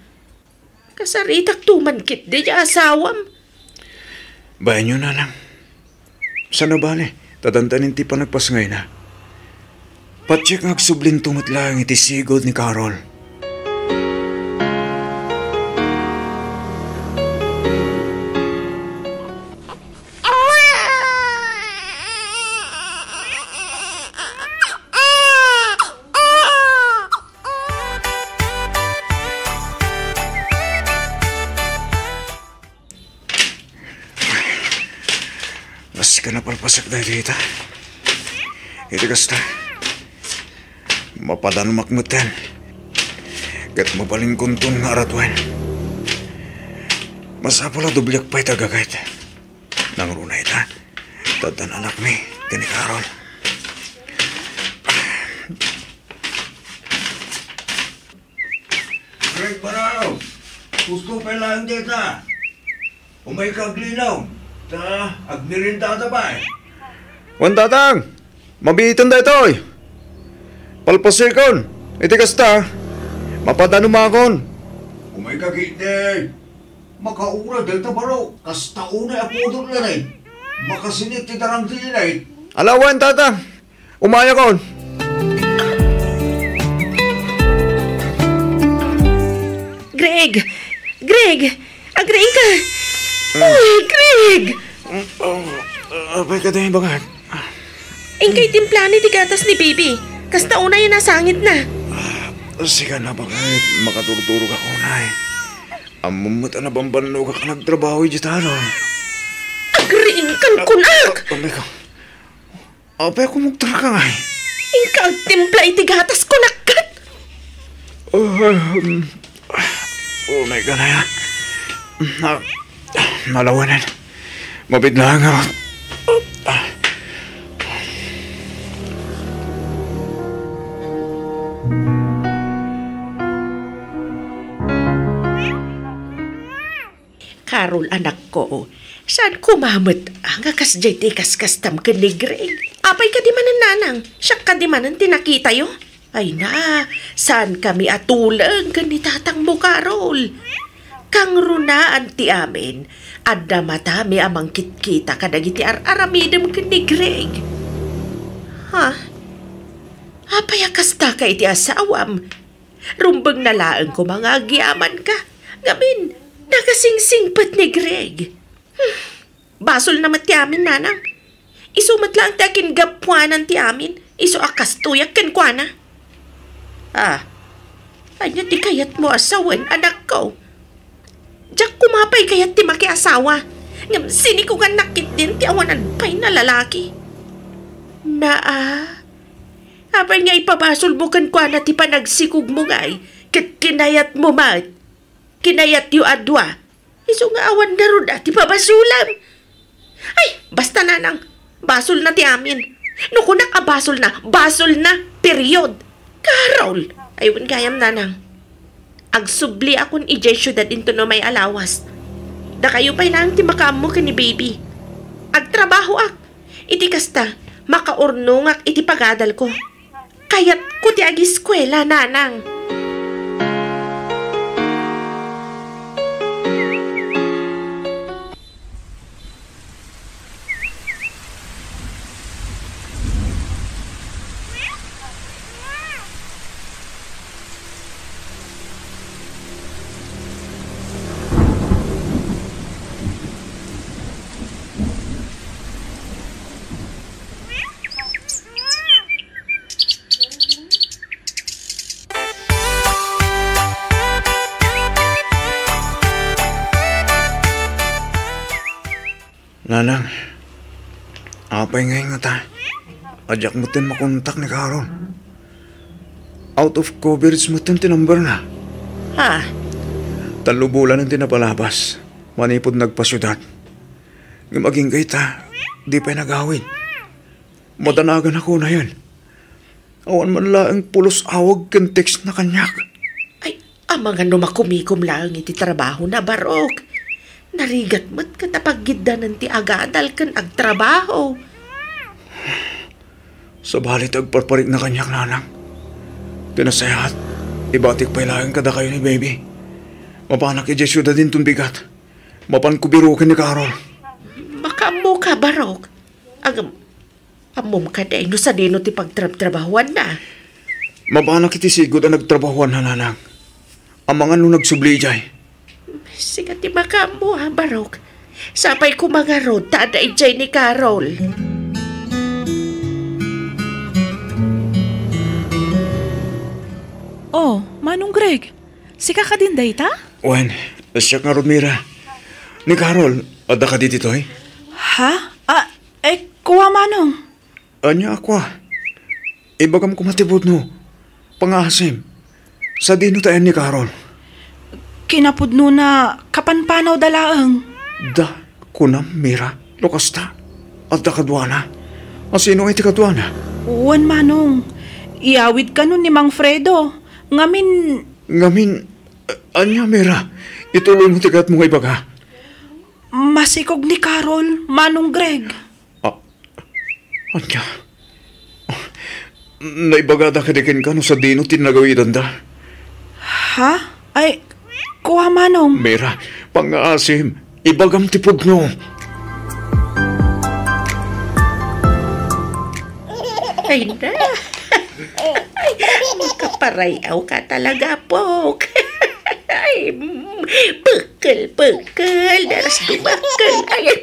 Kasaritakto man ketdi ti asawam. Baenyo, Nanang. Saan a bale, ta dandanin ti panagpasngayna. Patiek nga agsublinto met laeng iti sigud ni Carol. Kas ka napalpasak dayta. Iti kasta, mapadanumak metten. Ket mabalinkonton nga aratuen. Masapul a dobliak pay ti agaget. Nangruna ita, ta addan anakmi ken ni Carol. Greg Barao, husto pay laeng dayta. Umayka aglinaw, ta agmeriendada pay. Wen, Tatang, mabiiten daytoy. Palpasekon, iti kasta, mapadanumakon. Umayka ketdi. Makauray dayta baro, kasta unay a pudot laeng. Makasinit ti darang ti init. Ala wen, Tatang. Umayakon. Greg! Greg! Agriingka! Uy, Greg! Mm, oh, ah, apay kadi, Baket? Inka itimplami ti gatas ni Baby. Kasta unay a nasangitna. Ah, sika na, Baket. Makaturturogak unay. Ammom met a nabambannogak a nagtrabaho idiay talon. Agriingkan kunak! Ah, ah, apay ka? Apay a kumugtarka ngay? Inka agtimpla iti gatas kunak ket. Ah, um, unay ka na ya. Na, nalawanan. Mabidlaang nga. Carol, anakko, saan koma met nga kasdiay ti ikaskastam ken ni Greg? Apay kadi manen, nanang? Siak kadi manen ti nakitayo? Ay na, saan kami a tuleng ken ni tatangmo, Carol? Kangrunaan ti amin, adda matami a mangkitkita kadagiti ar-aramidem ken ni Greg. Ha? Apay a kasta ka iti asawam? Rumbeng na laeng koma nga agyamanka. Ngamin, nakasingsingpet ni Greg. Hmm, basolna met ti amin, nanang. Isu met laeng ti akingapuanan ti amin. Isu a kastoyak kenkuana. Ah, ania ti kayatmo a sawen, anakko? Diak koma pay kayat ti makiasawa. Ngem sinikugannak ketdin ti awanan pay a lalaki. Naa, apay nga ipabasolmo kenkuana ti panagsikogmo ngay, ket kinayatmo met? Kinayatyo a dua. Isu nga awan ngarud a ti pabasolem. Ay, basta, nanang. Basolna ti amin. No kunak a basolna, basolna. Period. Carol! Ay, wen gayam, nanang. Agsubliakon idiay siudad inton umay a lawas. Dakayo pay laeng ti makaammo ken ni Baby. Agtrabahoak. Iti kasta, makaurnongak iti pagadalko. Kayatko ti agiskuela, nanang. Nanang, apay ngay ngata? Diak metten makontak ni Carol. Out of coverage metten ti number na. Ha? Tallo bulanen ti napalabas manipud nagpasiudad. Ngem agingga ita, di pay nagawid. Madanagan ako na yan. Awan man laeng pulos awag ken text na kaniak. Ay, amangan no makumikom laeng iti trabaho na, Barok. Narigat met ket apaggiddanan ti agadal ken agtrabaho. Sabali ti agparparikna kaniak, nanang. Ti nasayaat, ibatik pay laeng kadakayo ni Baby. Mapanak idiay siudad inton bigat. Mapanko biroken ni Carol. Makaammoka, Barok. Agam, Ammom kadi no sadino ti pagtrabtrabahuanna? Mapanak iti sigud a nagtrabahuanna, nanang. Amangan no nagsubli idiay. Sika ti makaammo, a, Barok. Sapay koma ngarud ta adda idiay ni Carol. Oh, Manong Greg, sika kadin dayta? Wen, siak ngarud, Mira. Ni Carol, adda kadi ditoy? Ha? Ah, eh, kua, Manong. Ania a kua? Ibagam koma ti pudno. Pangngaasim. Sadino ti ayan ni Carol? Kinapudnona, kapanpanawda laeng. Da, kunam, Mira, no kasta, adda kaduana. A, sino ngay ti kaduana? Wen, Manong. Iyawid kano ni Mang Fredo. Ngamin. Ngamin, a-, ania, Mira? Ituloymo ti kayatmo nga ibaga. Masikog ni Carol, Manong Greg. Ah, ania? Ah, naibagada kadi kenka no sadino ti nagawidanda? Ha? Ay, kua, Manong. Mira, pangngaasim, ibagam ti pudno. Ay na. Ay, makaparay-awka talaga, Pok. Ay, Pekkel, pekkel, daras dumakkel. Ay, ay.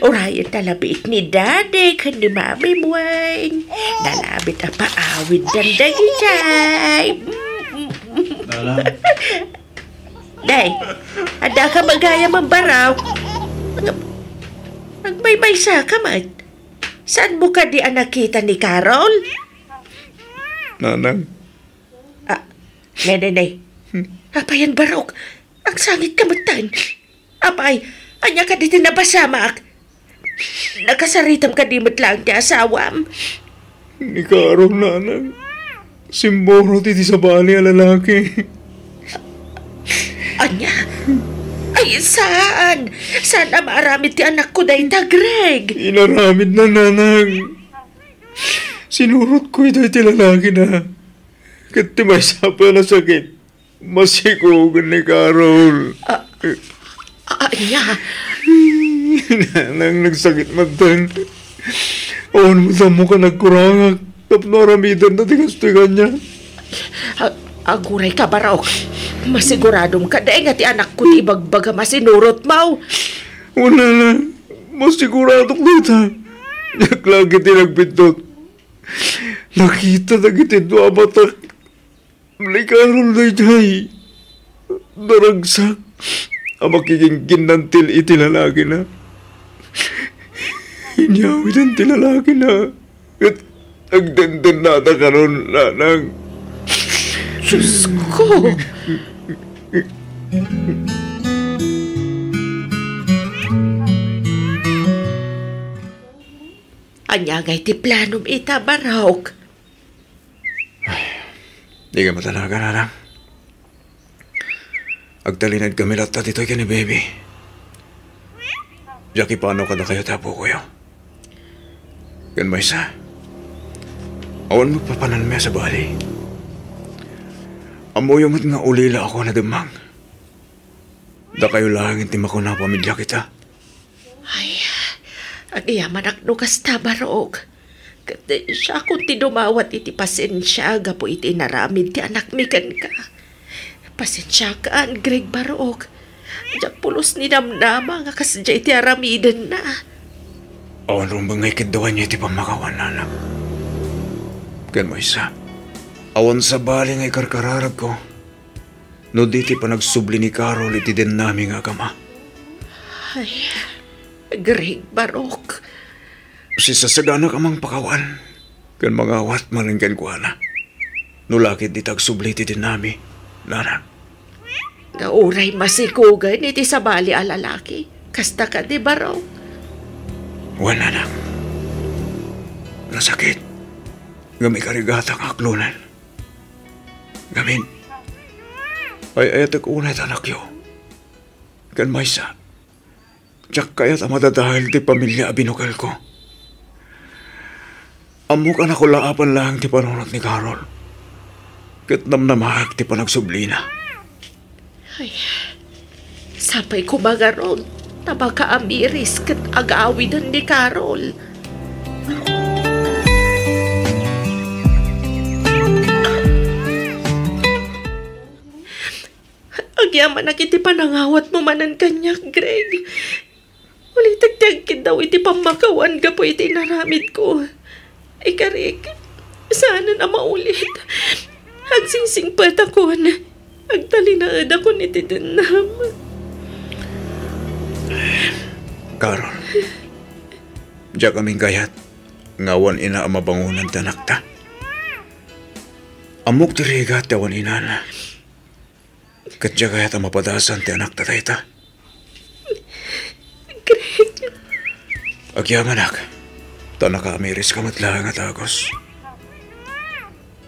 Urayen ta labiit ni Daddy ken ni Mami Mueng. Nalabit a paawiddan dagitay. Nanang. Day, adda ka magayam a baraw. Agmaymaysa ka met. Saanmo kadi a nakita ni Carol? Nanang. Ah, nay, nay, nay. Hmm. Apay, Barok, agsangit ka metten. Apay, ania kadi ti napasamak? Nakasaritam kadi met laeng ti asawam? Ni Carol, Nanang. Simmurot iti sabali a lalaki. Ania? Ay, saan? Saan a maaramid ti anakko dayta, Greg? Inaramidna, Nanang. Sinurotko iti lalakina. Ket ti maysa pay a nasakit, masikugen ni Carol. Ah, ah, ania? Nanang, nagsakit metten. Awan met ammok a nagkurangak tapno aramidenna ti kastoy kaniak. Ah, aguray ka, Barok. Masiguradom kadi nga ti anakko ti ibagbagam a sinurotmo? Wen, Nanang, masiguradok dayta. Diak la ketdi nagbiddut. Nakita dagiti dua a matak ni Carol daydiay. Naragsak a makigingginnantil iti lalakina. Inyawiden ti lalakina ket agdendennada kanon, Nanang. Diosko! Ania ngay ti planom ita, Barok? Ay, di ka matanagan, Nanang. Agtalinaed kami latta ditoy ken ni Baby. Diak ipano kadakayo ti apokoyo. Ken maysa, awan met papananmi a sabali. Ammoyo met nga ulilaak a nademmang. Dakayo laeng ti makuna a pamiliak ita. Ay, agyamanak no kasta, Barok. Ket siakon ti dumawat iti pasensia gapu iti inaramid ti anakmi kenka. Pasensiakan, Greg, Barok. Diak pulos ni namnama nga kasdiay ti aramidenna. Awan rumbeng nga ikiddawanyo iti pammakawan, Nanang. Ken maysa, awan sabali nga ikarkararagko no di ti panagsubli ni Carol iti dennami nga agama. Ay, Greg, Barok. Sisasaganak a mangpakawan ken mangawat manen kenkuana. No la ketdi ti agsubli iti dennami, Nanang. Nga uray masikugen iti sabali a lalaki, kasta kadi, Barok? Wen, Nanang. Nasakit. Ngem ikarigatak nga aklonen. Ngamin, ay-ayatek unay ti anakyo. Ken maysa, diak kayat a madadael ti pamilia a binukelko. Ammok a nakulaapan laeng ti panunot ni Carol. Ket namnamaek ti panagsublina. Ay, sapay koma ngarud ta makaamiris ket agawiden ni Carol. Agyamanak iti panangawatmo manen kaniak, Greg. Ulitek ti agkiddaw iti pammakawan gapu iti inaramidko. Ikarik, saanen a maulit. Agsisingpetakon. Agtalinaedakon iti dennam. Carol, diak amin kayat nga awan ina a mabangonan ti anakta. Ammok ti rigat ti awan inana. Ket diak kayat a mapadasan ti anakta dayta. Greg. Agyamanak, ta nakaamiriska met laeng a dagus.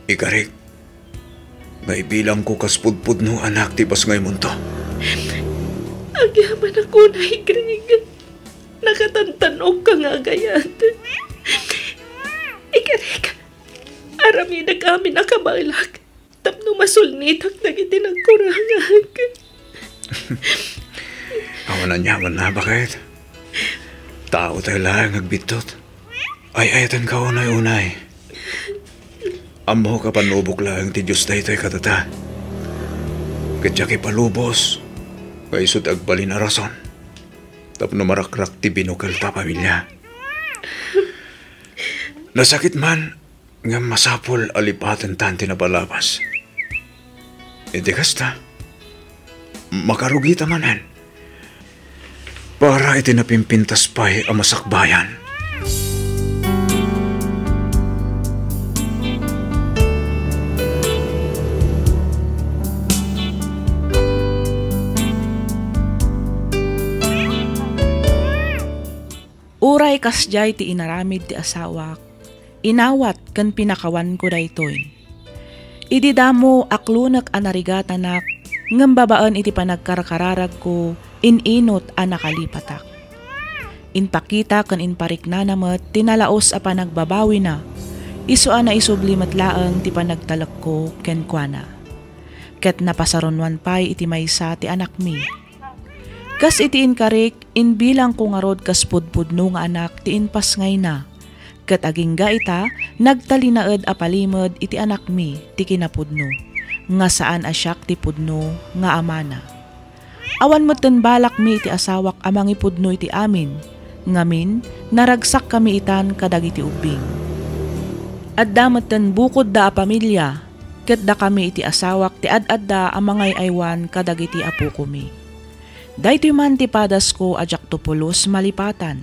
Ikarik, nga ibilangko kas pudpudno a anak ti pasngaymonto. Agyamanak unay, Greg. Nakatantan-okka nga agayat. Ikarik, aramidek amin a kabaelak tapno masulnitak dagiti nagkurangak. Awan aniamanna, baket. Taotayo laeng agbiddut. Ay-ayatenka unay-unay. Ammok a panubok laeng ti Dios daytoy kadata. Ket diak ipalubos nga isu ti agbalin a rason tapno marakrak ti binukel ta a pamilia. Nasakit man, ngem masapul a lipatentan ti napalabas. Iti kasta, makarugita manen para iti napimpintas pay a masakbayan. Uray kasdiay ti inaramid ti asawak, inawat ken pinakawanko daytoy. Idi damo, aklonek a narigatanak, ngem babaen iti panagkarkararagko, in-inut a nakalipatak. Inpakita ken inpariknana met ti nalaus a panagbabawina, isu a naisubli met laeng ti panagtalekko kenkuana. Ket napasarunoan pay iti maysa ti anakmi. Kas iti inkarik, imbilangko ngarud kas pudpudno nga anak ti impasngayna. Ket agingga ita, nagtalinaed a palimed iti anakmi ti kinapudno, nga saan a siak ti pudno nga amana. Awan metten balakmi iti asawak a mangipudno iti amin, ngamin, naragsakkami itan kadagiti ubbing. Adda metten bukodda a pamilia, ket dakami iti asawak ti ad-adda a mangay-aywan kadagiti apokomi. Daytoy man ti padasko a diakto pulos malipatan.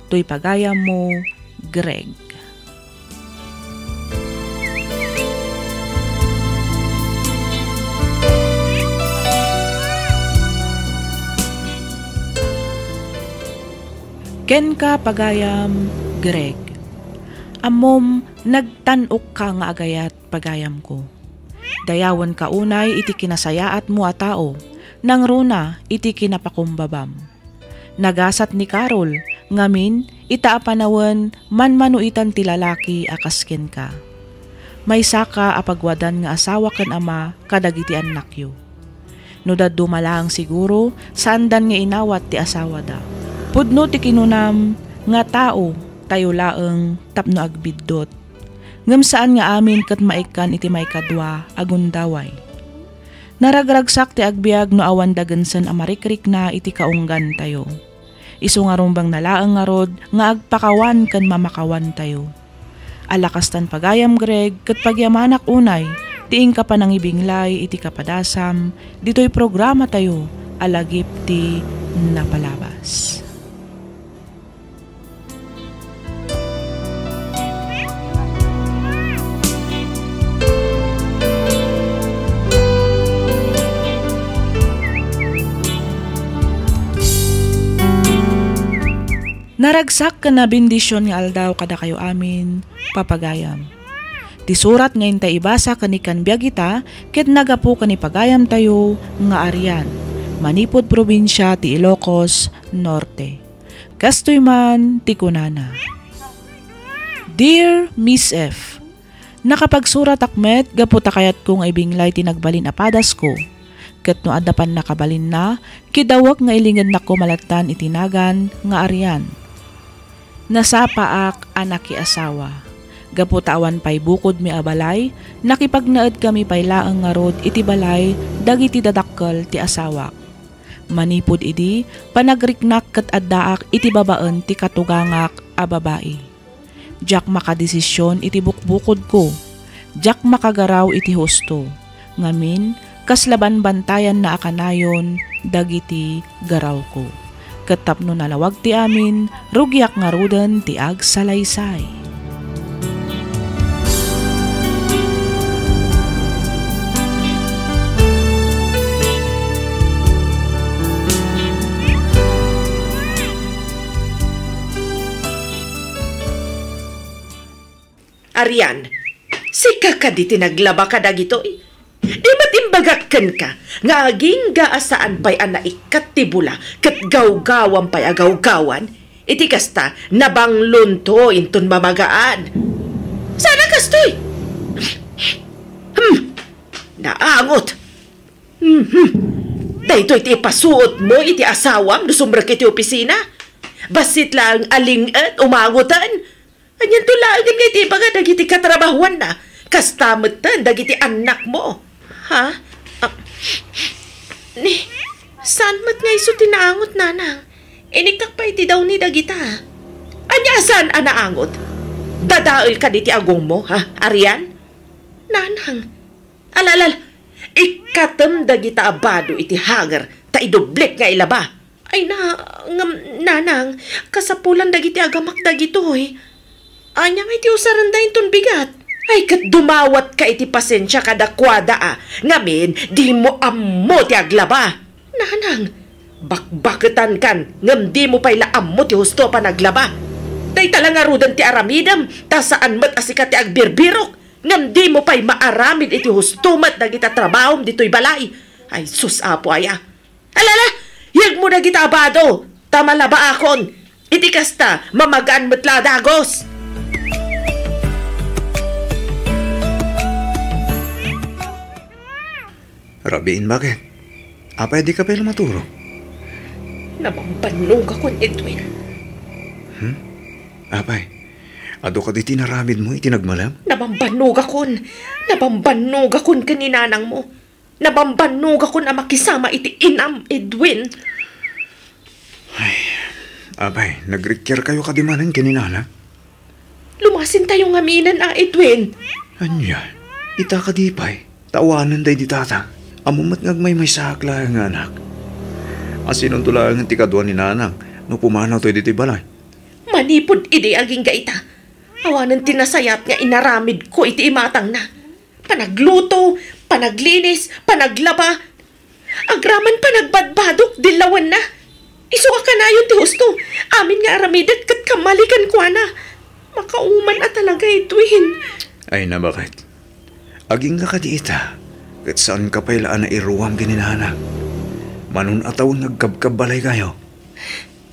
Toy pagayammo, Greg. Kenka, pagayam, Greg. Ammom, nagtan-okka nga agayat, pagayamko. Dayawenka unay iti kinasayaatmo a tao, nangruna iti kinapakumbabam. Nagasat ni Carol, ngamin, ita a panawen, manmanoitan ti lalaki a kas kenka. Maysaka a pagwadan nga asawa ken ama kadagiti annakyo. No dadduma laeng siguro, saandan nga inawat ti asawada. Pudno ti kinunam nga tao tayo laeng tapno agbiddut. Ngem saan nga amin ket maikkan iti maikadua a gundaway. Naragragsak ti agbiag no awan dagensen a marikrikna iti kaunggantayo. Isu nga rumbengna laeng ngarud nga agpakawan ken mamakawantayo. Ala kastan pagayam, Greg, ket pagyamanak unay ti inka panangibinglay iti kapadasam ditoy programatayo a Lagip ti Napalabas. Naragsak ken nabendision nga aldaw kadakayo amin, papagayam. Ti surat nga intay ibasa ken ikkan biag ita ket naggapu ken ni pagayamtayo nga Arian, manipud probinsia ti Ilocos Norte. Kastoy man ti kunana, Dear Miss F, nakapagsuratak met gapu ta kayatko nga ibinglay ti nagbalin a padasko. Ket no adda pannakabalinna, kidawek nga ilingednakko malattan iti nagan nga Arian. Nasapaak a nakiasawa. Gapu ta awan pay bukodmi a balay, nakipagnaedkami pay laeng ngarud iti balay dagiti dadakkel ti asawak. Manipud idi, panagriknak ket addaak iti babaen ti katugangak a babai. Diak makadesision iti bukbukodko. Diak makagaraw iti husto. Ngamin, kasla banbantayanna a kanayon dagiti garawko. Ket tapno nalawag ti amin, rugiak ngaruden ti agsalaysay. Arian, sika kadi ti naglaba kadagitoy? Di met imbagak kenka nga agingga a saan pay a naikkat ti bula ket gawgawam pay a gawgawan? Iti kasta, nabanglonto inton mamagaad. Saan a kastoy? Hmm, naangot. Mhm. Daytoy ti ipasuotmo iti asawam no sumrek iti opisina? Bassit laeng a ling-et, umangoten. Anianto laengen nga iti ibaga dagiti katrabahuanna? Kasta metten dagiti annakmo. Ha? Ah, Ni, saan met nga isu ti naangot, nanang? Iniktak pay iti dawni dagita. Ania a saan a naangot? Dadael kadi ti agongmo, ha, Arian? Nanang, ala, ala, ala, ikkatem dagita a bado iti hanger ta idublik nga ilaba. Ay na, ngem, nanang, kasapulan dagiti agamak dagitoy. Ania nga iti usarenda inton bigat? Ay, ket dumawatka iti pasensia kadakuada a, ngamin, dimo ammo ti aglaba. Nanang, bakbaketankan, ngem dimo pay la ammo ti husto a panaglaba. Dayta la ngaruden ti aramidem, ta saan met a sika ti agbirbirok, ngem dimo pay maaramid iti husto met dagiti trabahom ditoy balay. Ay, sus, Apo aya. Alala, yegmo dagita a bado, ta malabaakon. Iti kasta, mamagaan met la a dagus. Rabiin, bakit? Apay, dika pay la maturog? Nabambannogakon, Edwin. Hmm? Apay, adu kadi ti inaramidmo iti nagmalem? Nabambannogakon. Nabambannogakon ken ni nanangmo. Nabambannogakon a makisama iti inam, Edwin. Ay, apay, nagrikiarkayo kadi manen ken ni nana? Lumasentayo ngaminen a, Edwin. Ania? Ita kadi pay, ta awanen daydi tata. Ammom met nga agmaymaysaak laeng nga anak. Asinonto laengen ti kadua ni nanang no pumanawtayo ditoy balay? Manipud idi agingga ita, awanen ti nasayaat nga inaramidko iti imatangna. Panagluto, panaglinis, panaglaba. Agraman panagbadbadok, dillawenna. Isu a kanayon ti husto. Amin nga aramidek ket kammali kenkuana. Makauman a talaga, Edwin. Ay na, bakit? Agingga kadi ita, ket saanka pay la a nairuam ken ni nana. Mano a tawen nga agkabkabbalaykayo.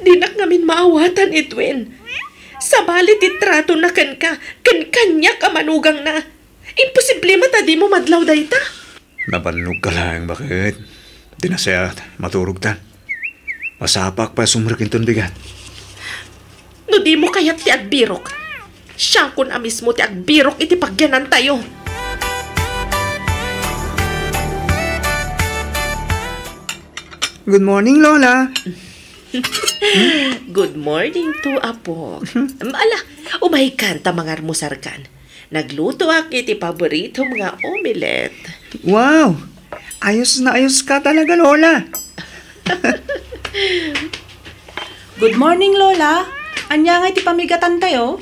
Dinak ngamin maawatan, Edwin. Sabali ti tratona kenka, ken kaniak a manugangna. Imposible met a dimo madlaw dayta. Nabannogka laeng, bakit? Di nasayaat, maturogtan. Masapaak pay a sumrek inton bigat. No dimo kayat ti agbirok, siakon a mismo ti agbirok iti pagyanantayo. Good morning, Lola. Good morning to, apok. Ala, umaykan ta mangarmusarkan. Naglutoak iti paboritom nga omelette. Wow! Ayos na ayos ka talaga, Lola. Good morning, Lola. Ania nga iti pamigatantayo?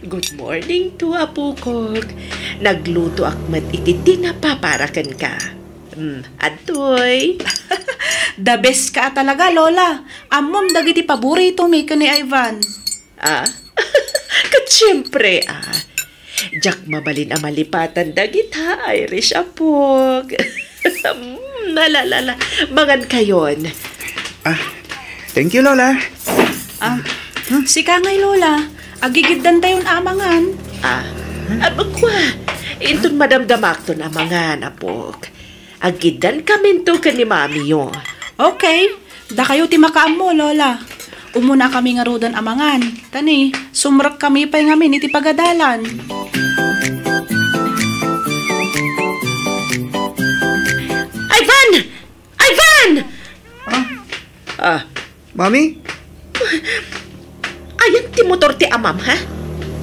Good morning to, apokok. Naglutoak met iti tinapa para kenka. Mm, adtoy. The best ka talaga, Lola. Ammom dagiti paboritomi ken ni Ivan. Ah? Ket siempre, ah. Diak mabalin a malipatan dagita, Irish apok. Mm, ala, ala, ala. Mangankayon. Ah, thank you, Lola. Ah, sika ngay, Lola. Agigiddantayon a mangan. Ah, abagwa. Inton madamdamakton a mangan, apok. Agiddankaminto ken ni mamiyo. Okay. Dakayo ti makaammo, Lola. Umunakami ngaruden a mangan. Tani, sumrekkami pay ngamin iti pagadalan. Ivan! Ivan! Ah? Ah. Mami? Ayan ti motor ti amam, ha?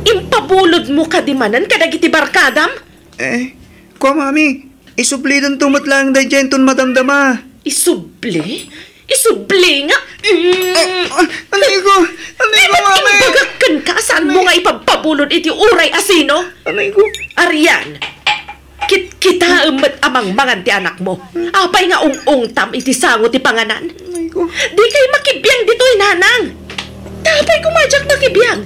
Impabulodmo kadi manen kadagiti barkadam? Eh, kua, Mami, isublidanto met laeng daydiay inton madamdama. Isubli? Isubli nga? Mm. Ah, ah, anay ko! Anay ko, Mami! Imbagak kenka, saanmo nga ipagpabulod iti uray a sino? Anay ko! Arian, kitkitaem met a mangmangan ti anakmo. Apay nga ung-ungtam iti sango ti panganan? Anay ko! Dikay makibiang ditoy, nanang! Apay koma diak makibiang?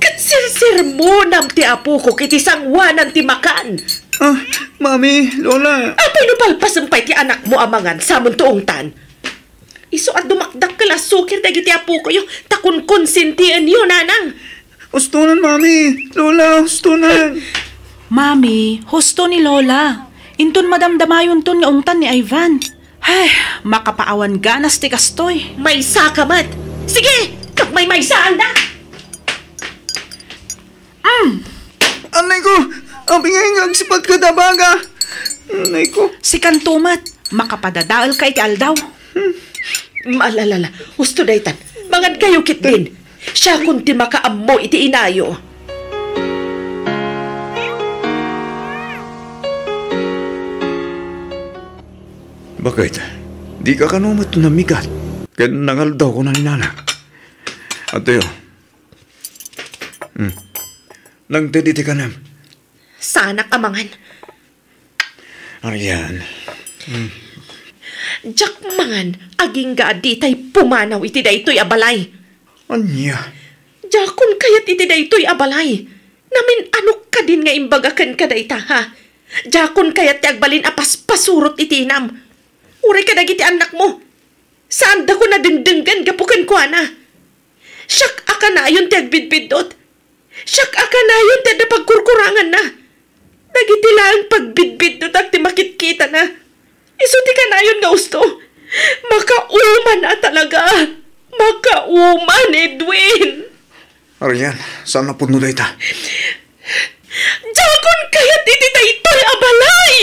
Ket sirsermonam ti apokok iti sangoanan ti makan. Ah, Mami, Lola. Apay no palpasem pay ti anakmo a mangan samon to ungtan? Isu a dumakdakkel a sukir dagiti apokoyo, ta konkonsintienyo, nanang. Hustonan, Mami, Lola, hustonan. Mami, husto ni Lola. Inton madamdamayonton nga ungtan ni Ivan. Ay, makapaawan ganas ti kastoy. Maysaka met. Sige, pagmaymaysaanda. Mm. Anay ko! Apay nga agsipat ka ta baga? Anay ko! Sikanto met, Makapadadaelka iti aldaw. Hmm. Malalala, husto daytan. Mangankayo ketdin. Siakon ti makaammo iti inayo. Baket, dika kano met namigat ken nangaldawko nanginana. Adtoyo. Hmm. Nangted iti kanem. Saanak a mangan. Arian. Hmm. Diak mangan, agingga a ditay pumanaw iti daytoy a balay. Ania? Diakon kayat iti daytoy a balay. Namin-anok kadin nga imbaga kenka dayta, ha? Diakon kayat ti agbalin a paspasurot iti inam. Uray kadagiti annakmo. Saandakon a dengdenggen gapu kenkuana. Siak a kanayon ti agbidbiddut. Siak a kanayon ti adda pagkurkuranganna. Dagiti laeng pagbidbiddutak ti makitkitana. Isu ti kanayon nga usto. Makauman a talaga. Makauman, Edwin. Arian, saan a pudno dayta? Diakon kayat iti daytoy a balay!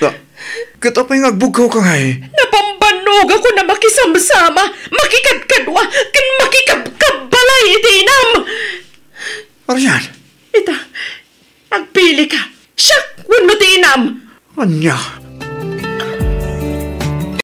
Ah, ket apay nga agbugkawka ngay? Napambannogakon a makisamsama, makikadkadua, ken makikabkabbalay iti inam! Arian! Ita, agpilika. Siak wenno ti inam? Ania?